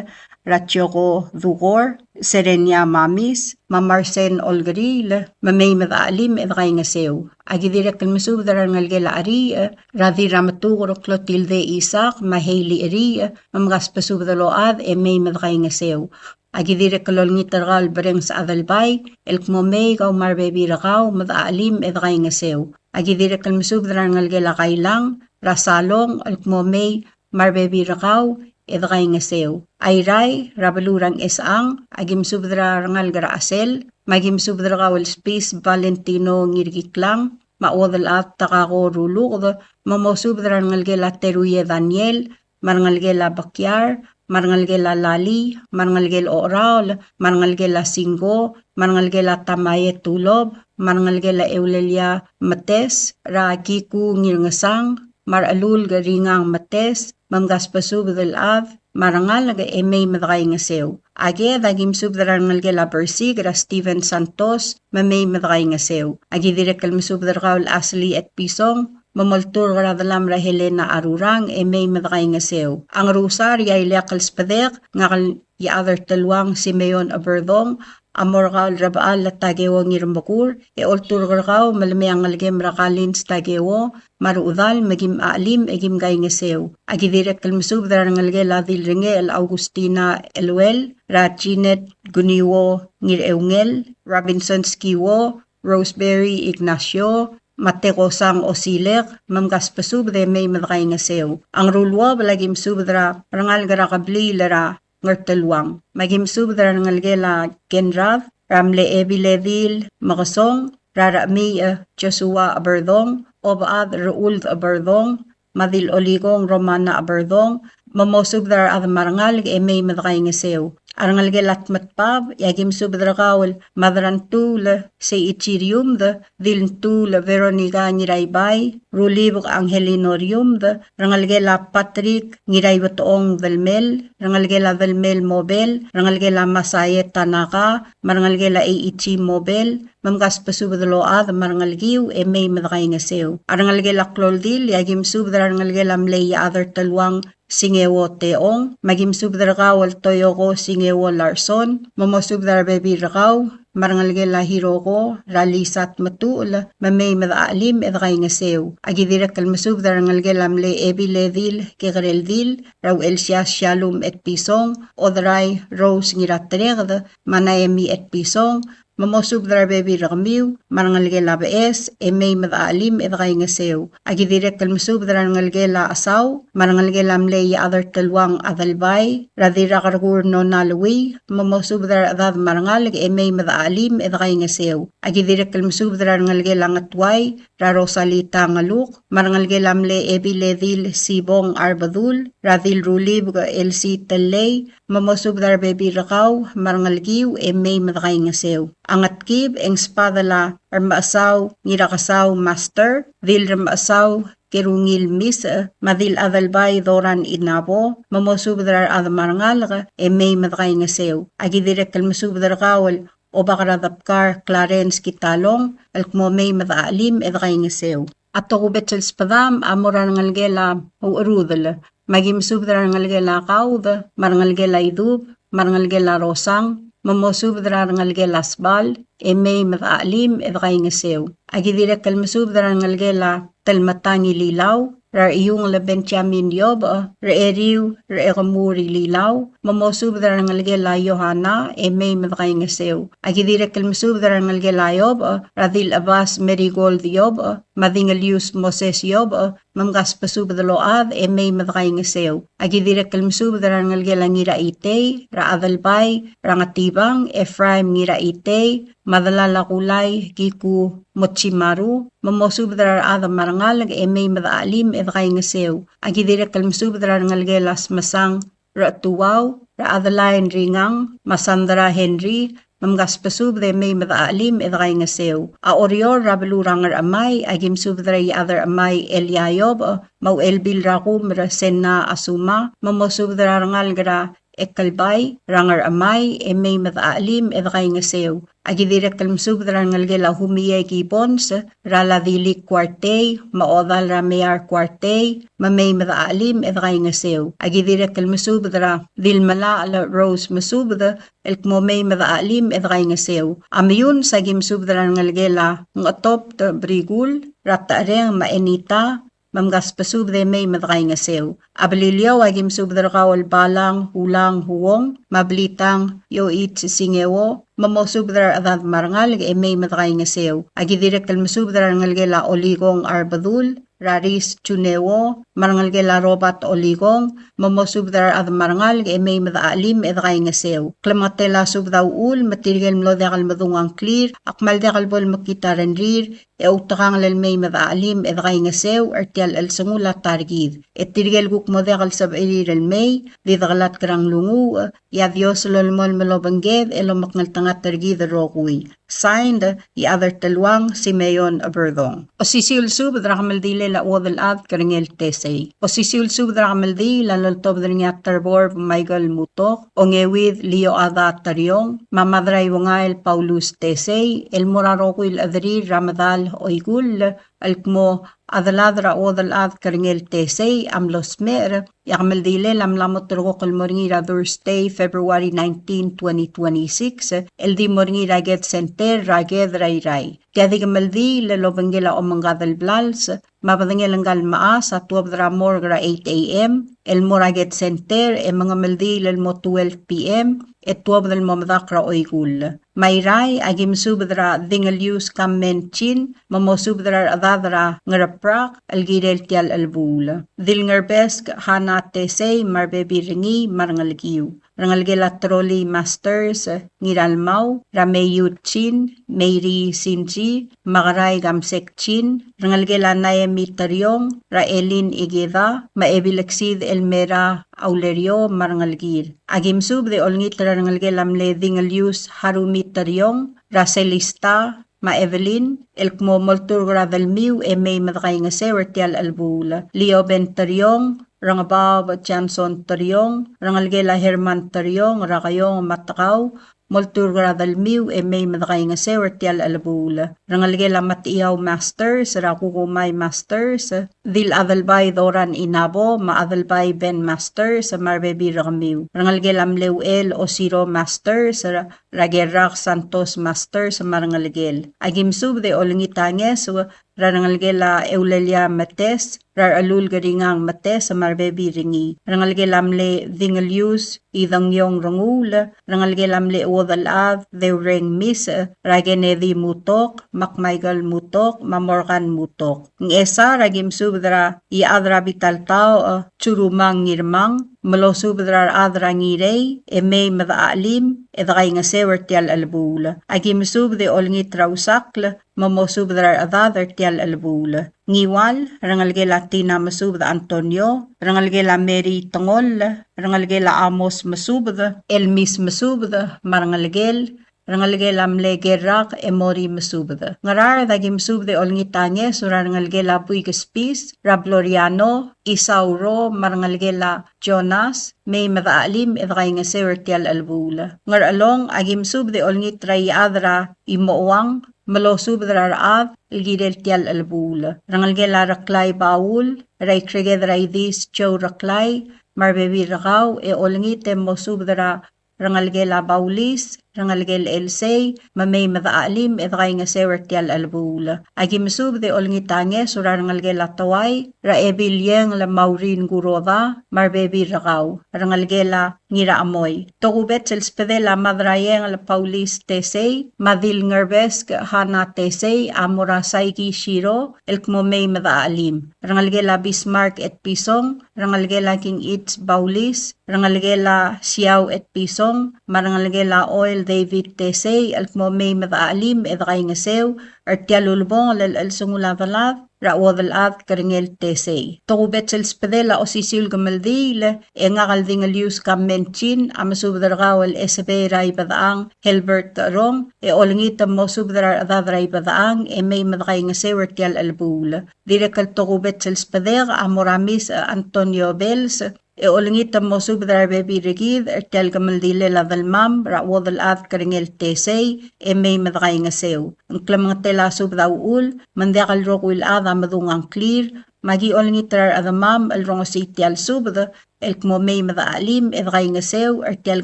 er a Joko Dukor, Serenia Mamis, me a Marsen Olkeriil, me mei me dechachelim e dekaingeseu. A ki dirrek el mesubed er a rengelekel a Cheriich, er a Dirrametuker Clotilde Isaac, me a Hailey Cheriich, me mkasbesubed el ochad e mei me dekaingeseu. A ki dirrek el olengit er kau el Berengs Adelbai, el kmo mei kau me a rebebil er kau me dechachelim e dekaingeseu. A ki dirrek el mesubed er a rengelekel a Kailang, er a Salong, el kmo mei me a rebebil er kau e dekaingeseu. A Irrai, er a beluu er a Ngchesechang, a ki mesubed er a rengalek er a Chesel, me a ki mesubed er kau el Spis Valentino Ngirkiklang, me a Uodelchad Takako Ruluked, me mosubed er a rengelekel a Teruie Daniel, me a rengelekel a Bekiar, me a rengelekel a Lali, me a rengelekel Ocheraol, me a rengelekel a Singko, me a rengelekel a Tamae Tulob, me a rengelekel a Eulelia Metes, er a Kiku Ngirngesang, me a Rechelulk Ringang Metes, me mkasbesubed el chad me a rengalek e mei me dekaingeseu. A Ked a ki mesubed er a rengelekel a Bersik, er a Steven Santos, me mei me dekaingeseu. A ki dirrek el mesubed er kau el Ashley Etpison, me molturk er a delam er a Helena Arurang, e mei me dekaingeseu. A Ngerusar e a ileakl el sbedek, ngak el Iechad er Teluang Simeon Eberdong, a mo er kau el Rebechall Takeo Ngirmekur, e olturk er kau me le mei a ngelekem er a Kalins Takeo, me a rechedal me kim chelim e kim kaingeseu. A ki dirrek el mesubed er a rengelekel a Dilrengechel Augustina Eluel, er a Jeanette Guniwo Ngireungel, Robinson Skiwo, Roseberry Ignacio, me a Tekosang Osilek, me mkasbesubed e mei me dekaingeseu. A Ngeruluobel a ki mesubed er a rengalek er a kebliil er a Ngerteluang. Me aki mesubed er a rengelekel a Kenrad, er a mle Ebiledil Mekesong, er a Rechemiich Joshua Eberdong, Obechad Rechuld Eberdong, me a Dil Olikong Romana Eberdong, me mosubed er a rechad me a rengalek e mei me dekaingeseu. A rengelekel a Tmetbab, e aki mesubed er kau el Madrantuul Seichi Riumd, Dilntuul Veronica Ngiraibai, Rulibek Angelino Riumd, rengelekel a Patrick Ngiraibetong Delmel, rengelekel a Delmel Mobel, rengelekel a Masae Tanaka, me a rengelekel a Eichi Mobel, me mkasbesubed el ochad me a rengelekiu e mei me dekaingeseu. A rengelekel a Kloldil, e aki mesubed er a rengelekel a mle Iechad er Teluang Singeo Teong, me aki mesubed er kau el Toyoko Singeo Larson, me mosubed er a rebebil er kau, me a rengelekel a Hiroko, er a Lisa Tmetuchl, me mei me dechachelim e dekaingeseu. Aki dirrek el mesubed er a rengelekel a mle Ebiledil Kekereldil, er a Uchelsias Shalom Etpison, Oderai Rose Ngiratereked, me a Naemi Etpison, me mosubed er a rebebil er kemiu, me a rengelekel a Beches, e mei me dechachelim e dekaingeseu. Aki dirrek el mesubed er a rengelekel a Chesau, me a rengelekel a mle Iechad er Teluang Adelbai, er a Dirrakerkur Nona Lui, me mosubed er a rechedad me a rengalek e mei me dechachelim e dekaingeseu. Aki dirrek el mesubed er a rengelekel a Ngetuai, er a Rosalita Ngeluk, me a rengelekel a mle Ebiledil Sibong Arbedul, er a Dil Rulibek Elsie Tellei, me mosubed er a rebebil er kau me a rengelekiu e mei me dekaingeseu. A Ngetkib e ng sbadel a Remechesau Ngirakesau Master, Dil Remechesau Kerungil Misech, me a Dil Adelbai Doran Inabo, me mosubed er a rechad me a rengalek e mei me dekaingeseu. Aki dirrek el mesubed er kau el Obak er a Debkar Clarence Kitalong, el kmo mei me dechachelim e dekaingeseu. A tokubets el sbedam a mo er a rengelekel a Ucherudel, me aki mesubed er a rengelekel a Kaud, me a rengelekel a Idub, me a rengelekel a Rosang, me mosubed er a rengelekel a Sbal, e mei me dechachelim e dekaingeseu. Aki dirrek el mesubed er a rengelekel a Telmetang Ililau, er a Iungel Benjamin Iobech, er a Eriu, er a Ekemur Ililau, me mosubed er a rengelekel a Yohana, e mei me dekaingeseu. Aki dirrek el mesubed er a rengelekel a Iobech, er a Dil Chebas Marigold Iobech, me a Dingelius Moses Iobech, me mkasbesubed el ochad e mei me dekaingeseu. Aki dirrek el mesubed er a rengelekel a Ngiraitei, er a Adelbai, er a Ngetibang, Ephraim Ngiraitei, me a delal a Kulai Kiku Mochimaru, me mosubed er a rechad me a rengalek e mei me dechachelim e dekaingeseu. Aki dirrek el mesubed er a rengelekel a Smesang Rechetuau, er a Adeline Ringang, me a Sandra Henry, me mkasbesubed e mei me dechachelim e dekaingeseu. A Oreor er a beluu er a Ngerchemai, aki mesubed er a Iechad er Chemai Elia Iobech, me a Uchelbil er a Kumer Senna Asuma, me mosubed er a rengalek er a Ekelbai, er a Ngerchemai, e mei me dechachelim e dekaingeseu. Aki dirrek el mesubed er a rengelekel a Humie Gibbons, er a Ladilik Kuartei, me a Odal er a Mear Kuartei, me mei me dechachelim e dekaingeseu. Aki dirrek el mesubed er a Dilmelachel Rose Mesubed, el kmo mei me dechachelim e dekaingeseu. A Meyuns, aki mesubed er a rengelekel a Ngchetobt Brikul, er a Techereng me a Enita, me mkasbesubed e mei me dekaingeseu. A Beliliou, aki mesubed er kau el Balang Ulang Uong, me a Blitang Ioich Singeo, me mosubed er a rechedad me a rengalek e mei me dekaingeseu. Aki dirrek el mesubed er a rengelekel a Olikong Arbedul, er a Ris Juneo, me a rengelekel a Robert Olikong, me mosubed er a rechad me a rengalek e mei me dechachelim e dekaingeseu. Klemengetel a subed a uchul, me tirke el mlo diak el medung a ngklir, a kmal diak el bo lemekngit a rengrir, e outekangel el mei me dechachelim e dekaingeseu er tia el chelsengul a ta er kid. E tirke el kuk mo diak el sebechir el mei, di dekelatk er a nglunguuch, e a Dios a lolemolem el obengked el omekngeltengat er kid el rokui. Signed, Iechad er Teluang Simeon Eberdong. Osisiu el subed er a kemeldilel a Uodelchad Kerengel Tesei. Osisiu el subed er a kemeldiil a loltobed er ngii a Terbor Michael Mutok, Ongeuid Liochada Teriong, me a Madraiuengael Paulus Tesei, el mo er a rokui el chederir er a medal Oikull, el kmo a delad er a Uodelchad Kerengel Tesei a mlo smecher, e a kemeldilel a mla mo ulterekokl el mo er ngii er a Thursday, February nineteen, twenty twenty-six, el di mo er ngii er a Ked Center er a Ked er a Irrai. Tia di kemeldiil el obengkel a omengkad el blals, me a bedengel ngka el mechas a tuobed er a morgue er a eight A.M., el mo er a Ked Center, e mengemeldiil el mo twelve P.M., e tuobed el mo medakl er a Oikull. Me a Irrai, aki mesubed er a Dingelius Kammen Chin, me mosubed er a rechedad er a Ngereprak, el kirel tia el chelebuul. Dilngerbesk Hana Tesei, me a rebebil er ngii, me a rengelekiu. rengelekel a Troli Masters, Ngiralmau, er a Meiu Chin, Meiri Sinji, Makarai Kamsek Chin, rengelekel a Naemi Teriong, er a Elin Ikeda, me a Ebileksid Elmera Aulerio, me a rengelekir. Aki mesubed e olengit er a rengelekel a mle Dingelius Harumi Teriong, er a Selista, me a Evelyn, el kmo molturk er a delmiu e mei me dekaingeseu er tia el chelebuul. Lioben Teriong, Rengebab Johnson Teriong, rengelekel a Herman Teriong, er a Kaiong me a Tekau, molturk er a delmiu e mei me dekaingeseu er tia el chelebuul. Rengelekel a Matiau Masters, er a Kukumai Masters, Dil Adelbai Doran Inabo, me a Adelbai Ben Masters, me a rebebil er kemiu. Rengelekel a mle Uchel Osiro Masters, er a er a Gerrak Santos Masters me a rengelekel. Aki mesubed e olengit a ngeso er a rengelekel a Eulelia Metes, er a Rechelul Keringang Metes me a rebebil er ngii. Rengelekel a mle Dingelius Idengiong Renguul, rengelekel a mle Uodelchad Deureng Mis, er a Kennedy Mutok, me a Michael Mutok, me a Morgan Mutok. Ngchesar, aki mesubed er a Iechad er a Bitaltaoch, Churumang Ngirmang, me losubed er a rechad er a Ngirei, e mei me dechachelim, e dekaingeseu er tia el chelebuul. Aki mesubed e olengit er a Usakl, me mosubed er a rechedad er tia el chelebuul. Ngiwal, rengelekel a Tina Mesubed Antonio, rengelekel a Mary Tengoll, rengelekel a Amos Mesubed, Elmis Mesubed, me a rengelekel, rengelekel a mle Gerrak Emori Mesubed. Ngaraard, aki mesubed e olengit a ngeso er a rengelekel a Buik Spis, er a Floriano, Isauro, me a rengelekel a Jonas, mei me dechachelim e dekaingeseu er tia el chelebuul. Ngerchelong, aki mesubed e olengit er a Iechad er a Imochuang, me losubed er a rechad el kirel tia el chelebuul. Rengelekel a Reklai Baul, er a Ikreked er a Idis Joe Reklai, me a rebebil er kau, e olengit e mosubed er a rengelekel a Baulis, rengelekel Elsei, me mei me dechachelim e dekaingeseu er tia el chelebuul. Aki mesubed e olengit a ngeso er a rengelekel a Toai, er a Ebil Iengel Maureen Kuroda, me a rebebil er kau, rengelekel a Ngirachemoi. Tokubets el sbedel a Mad er a Iengel Baulis Tesei, me a Dil Ngerbesk Hana Tesei, a mo er a Saiki Shiro, el kmo mei me dechachelim. Rengelekel a Bismarck Etpison, rengelekel a King Its Baulis, rengelekel a Siau Etpison, me a rengelekel a Oil David Tesei, el kmo mei me dechachelim e dekaingeseu er tia el ulebongel el chelsengul a delad er a Uodelchad Kerengel Tesei. Tokubets el sbedel a osisiu el kemeldiil, e ngak el Dingelius Kamen Chin, a mesubed er kau el Esebei er a Ibedechang Helbert Rong, e olengit e mosubed er a rechedad er a Ibedechang, e mei me dekaingeseu er tia el chelebuul. Dirrek el tokubets el sbedek a mo er a Mis Antonio Bells, e olengit e mosubed er a rebebil er kid er tia el kemeldilel a delmam er a Uodelchad Kerengel Tesei, e mei me dekaingeseu. Ng klemengetel a subed a uchul me ng diak el rokui el chad a medung a ngklir, me aki olengit er a rechedemam el rongesii tia el subed el kmo mei me dechachelim e dekaingeseu er tia el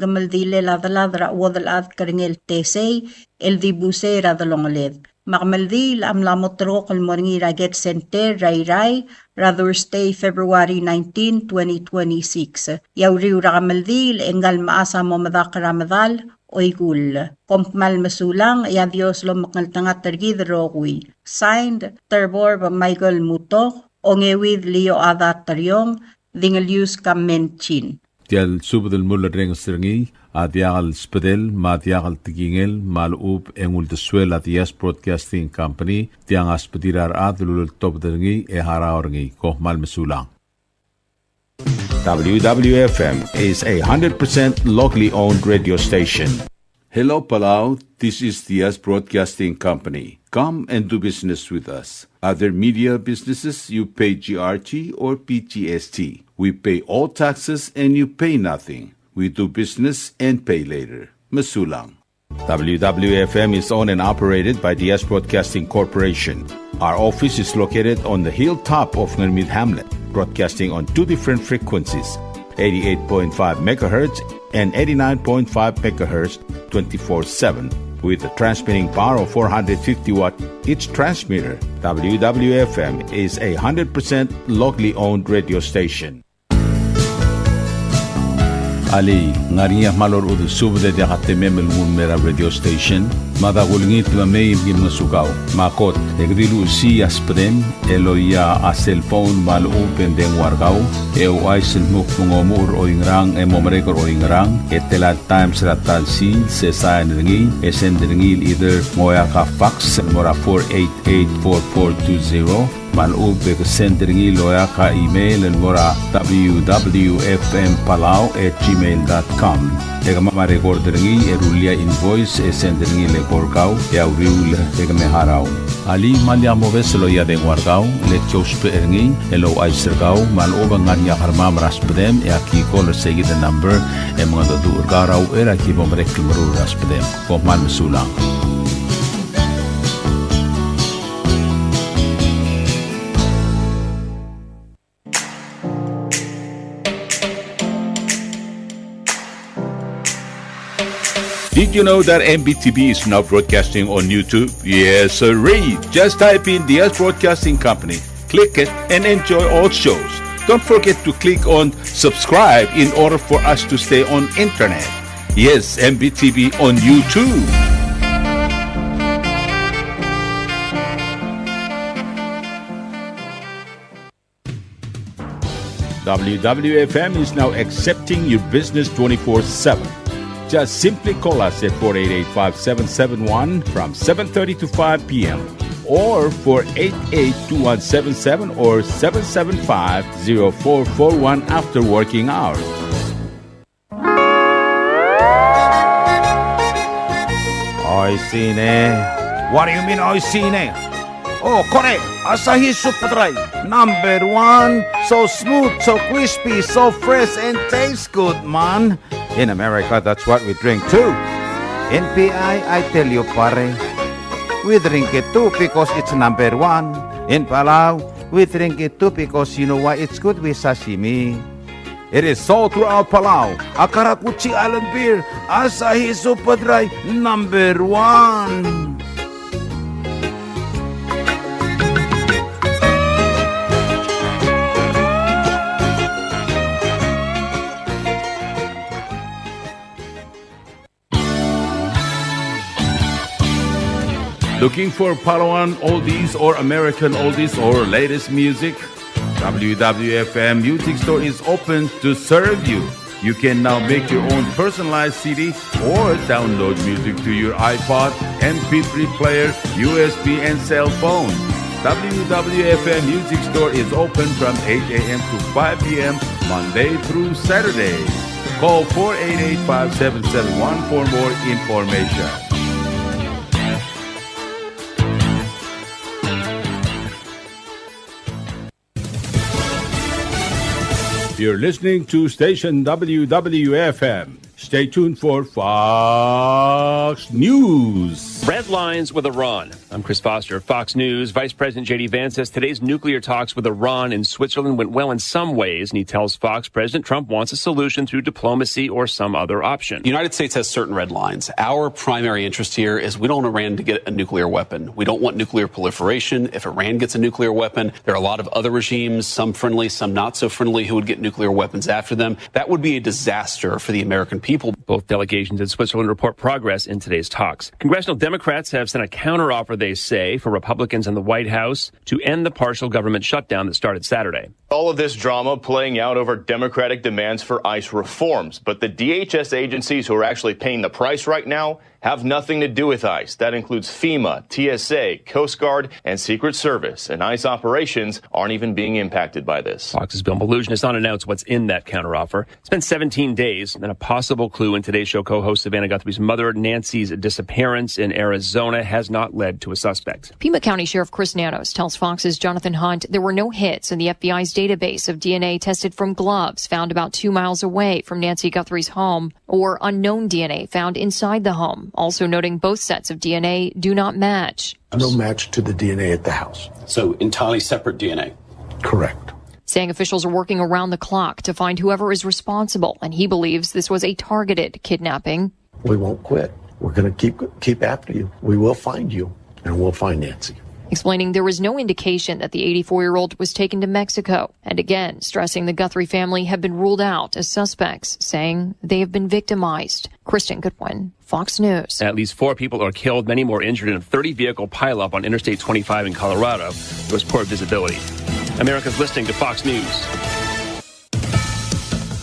kemeldilel a delad er a Uodelchad Kerengel Tesei el dibus er a delongeled. Me a kemeldiil a mla moterekokl el mo er ngii er a Ked Center er a Irrai er a Thursday, February nineteen, twenty twenty-six. E a uriul er a kemeldiil e ngka el mechas a mo medakl er a medal, oikull. Kom kmal mesulang, e a Dios lomekngeltengat er kid el rokui. Signed, Terborb Michael Mutok, Ongeuid Lio Ada Teriong, Dingelius Kamen Chin. Tia el subed el mulerrenges er ngii a diak el sbedel me a diak el tekingel me a lechub e ng uldesuel a Diaz Broadcasting Company, tiang a sbedir a rechad el uleltobed er ngii e harau er ngii. Kom kmal mesulang. W W F M is a hundred percent locally owned radio station. Hello, Palau. This is Diaz Broadcasting Company. Come and do business with us. Other media businesses, you pay G R T or P G S T. We pay all taxes and you pay nothing. We do business and pay later. Mesulang. W W F M is owned and operated by Diaz Broadcasting Corporation. Our office is located on the hilltop of Ngermid Hamlet, broadcasting on two different frequencies, eighty-eight point five megahertz and eighty-nine point five megahertz, twenty-four seven, with a transmitting power of four hundred fifty watt each transmitter. W W F M is a hundred percent locally owned radio station. Alii, ng ngar er ngii a kmal orechudel subed e diak a temem el nguu el mei er a radio station? Mada kulengit me mei me ki ngosukau. Me a kot, e ke di luchesii a subedem el oia a cellphone me a lechub e ng dengua er kau, e ouchais el dmu kmo ng omuchel er oingerang e mo merek er oingerang, e tela el times er a ta el sils, e sain er ngii, e send er ngii el either ng oeak a fax el mo er a four eight eight four four two zero, me a lechub e ke send er ngii el oeak a email el mo er a W W F M Palau at gmail dot com. E kemam a record er ngii e rullii a invoice e send er ngii el eko er kau e a uriul e ke me harau. Alii, me lak mobes el oia dengua er kau, le ki ousbech er ngii el ouchais er kau me a lechub e ng ngar er ngii a kermam er a subedem e aki call er seikid el number e mengedecheduch er kau er a uchei er a ki bo merek el meruul er a subedem. Kom kmal mesulang. Did you know that M B T V is now broadcasting on YouTube? Yes, sirree. Just type in Diaz Broadcasting Company, click it, and enjoy all shows. Don't forget to click on subscribe in order for us to stay on internet. Yes, M B T V on YouTube. W W F M is now accepting your business twenty-four seven. Just simply call us at four eight eight, five seven seven one from seven thirty to five p m, or four eight eight, two one seven seven or seven seven five, zero four four one after working hours. Oishii ne. What do you mean, oishii ne? Oh, kore, Asahi Super Dry, number one. So smooth, so crispy, so fresh, and tastes good, man. In America, that's what we drink too. In P I, I tell you, pare, we drink it too because it's number one. In Palau, we drink it too because you know why? It's good with sashimi. It is sold throughout Palau. A karakuchi island beer, Asahi Super Dry, number one. Looking for Palauan oldies or American oldies or latest music? W W F M Music Store is open to serve you. You can now make your own personalized C D or download music to your iPod, M P three player, U S B, and cell phone. W W F M Music Store is open from eight a.m. to five p.m., Monday through Saturday. Call four eight eight, five seven seven one for more information. You're listening to station W W F M. Stay tuned for Fox News. Red lines with Iran. I'm Chris Foster, Fox News. Vice President J D Vance says today's nuclear talks with Iran in Switzerland went well in some ways, and he tells Fox President Trump wants a solution through diplomacy or some other option. The United States has certain red lines. Our primary interest here is we don't want Iran to get a nuclear weapon. We don't want nuclear proliferation. If Iran gets a nuclear weapon, there are a lot of other regimes, some friendly, some not so friendly, who would get nuclear weapons after them. That would be a disaster for the American people. Both delegations in Switzerland report progress in today's talks. Congressional Democrats have sent a counteroffer, they say, for Republicans in the White House to end the partial government shutdown that started Saturday. All of this drama playing out over Democratic demands for ICE reforms, but the D H S agencies who are actually paying the price right now have nothing to do with ICE. That includes FEMA, T S A, Coast Guard, and Secret Service. And ICE operations aren't even being impacted by this. Fox's Bill Melugin has not announced what's in that counteroffer. It's been seventeen days, and a possible clue in Today's Show co-host Savannah Guthrie's mother, Nancy's disappearance in Arizona, has not led to a suspect. Pima County Sheriff Chris Nanos tells Fox's Jonathan Hunt there were no hits in the F B I's database of D N A tested from gloves found about two miles away from Nancy Guthrie's home or unknown D N A found inside the home, also noting both sets of D N A do not match. No match to the D N A at the house. So entirely separate D N A? Correct. Saying officials are working around the clock to find whoever is responsible, and he believes this was a targeted kidnapping. We won't quit. We're gonna keep, keep after you. We will find you, and we'll find Nancy. explaining there was no indication that the eighty-four-year-old was taken to Mexico, and again stressing the Guthrie family have been ruled out as suspects, saying they have been victimized. Kristen Goodwin, Fox News. At least four people are killed, many more injured in a thirty-vehicle pileup on Interstate twenty-five in Colorado. There was poor visibility. America's listening to Fox News.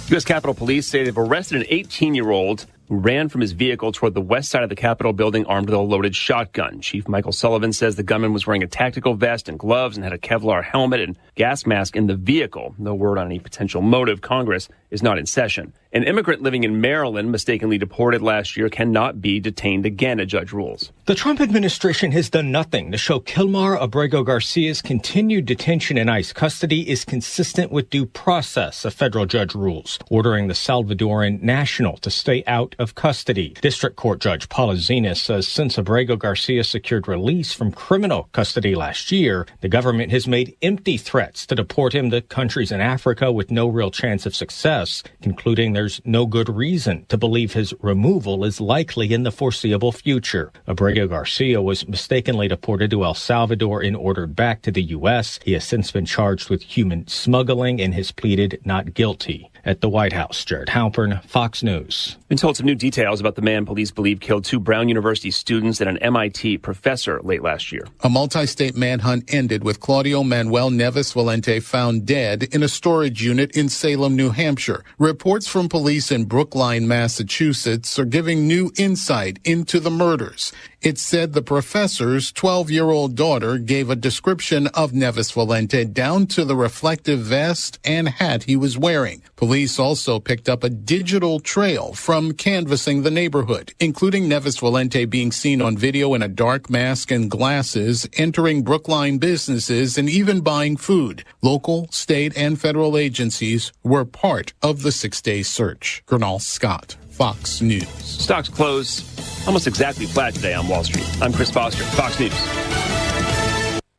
U S Capitol Police say they've arrested an eighteen-year-old who ran from his vehicle toward the west side of the Capitol building armed with a loaded shotgun. Chief Michael Sullivan says the gunman was wearing a tactical vest and gloves and had a Kevlar helmet and gas mask in the vehicle. No word on any potential motive. Congress is not in session. An immigrant living in Maryland mistakenly deported last year cannot be detained again, a judge rules. The Trump administration has done nothing to show Kilmar Abrego Garcia's continued detention in ICE custody is consistent with due process, a federal judge rules, ordering the Salvadoran national to stay out of custody. District Court Judge Paula Zenas says since Abrego Garcia secured release from criminal custody last year, the government has made empty threats to deport him to countries in Africa with no real chance of success, concluding there's no good reason to believe his removal is likely in the foreseeable future. Abrego Garcia was mistakenly deported to El Salvador and ordered back to the U S. He has since been charged with human smuggling and has pleaded not guilty. At the White House, Jared Halpern, Fox News. Been told some new details about the man police believe killed two Brown University students and an M I T professor late last year. A multi-state manhunt ended with Claudio Manuel Neves Valente found dead in a storage unit in Salem, New Hampshire. Reports from police in Brookline, Massachusetts, are giving new insight into the murders. It said the professor's twelve-year-old daughter gave a description of Neves Valente down to the reflective vest and hat he was wearing. Police also picked up a digital trail from canvassing the neighborhood, including Neves Valente being seen on video in a dark mask and glasses, entering Brookline businesses and even buying food. Local, state, and federal agencies were part of the six-day search. Gurnal Scott, Fox News. Stocks close almost exactly flat today on Wall Street. I'm Chris Foster, Fox News.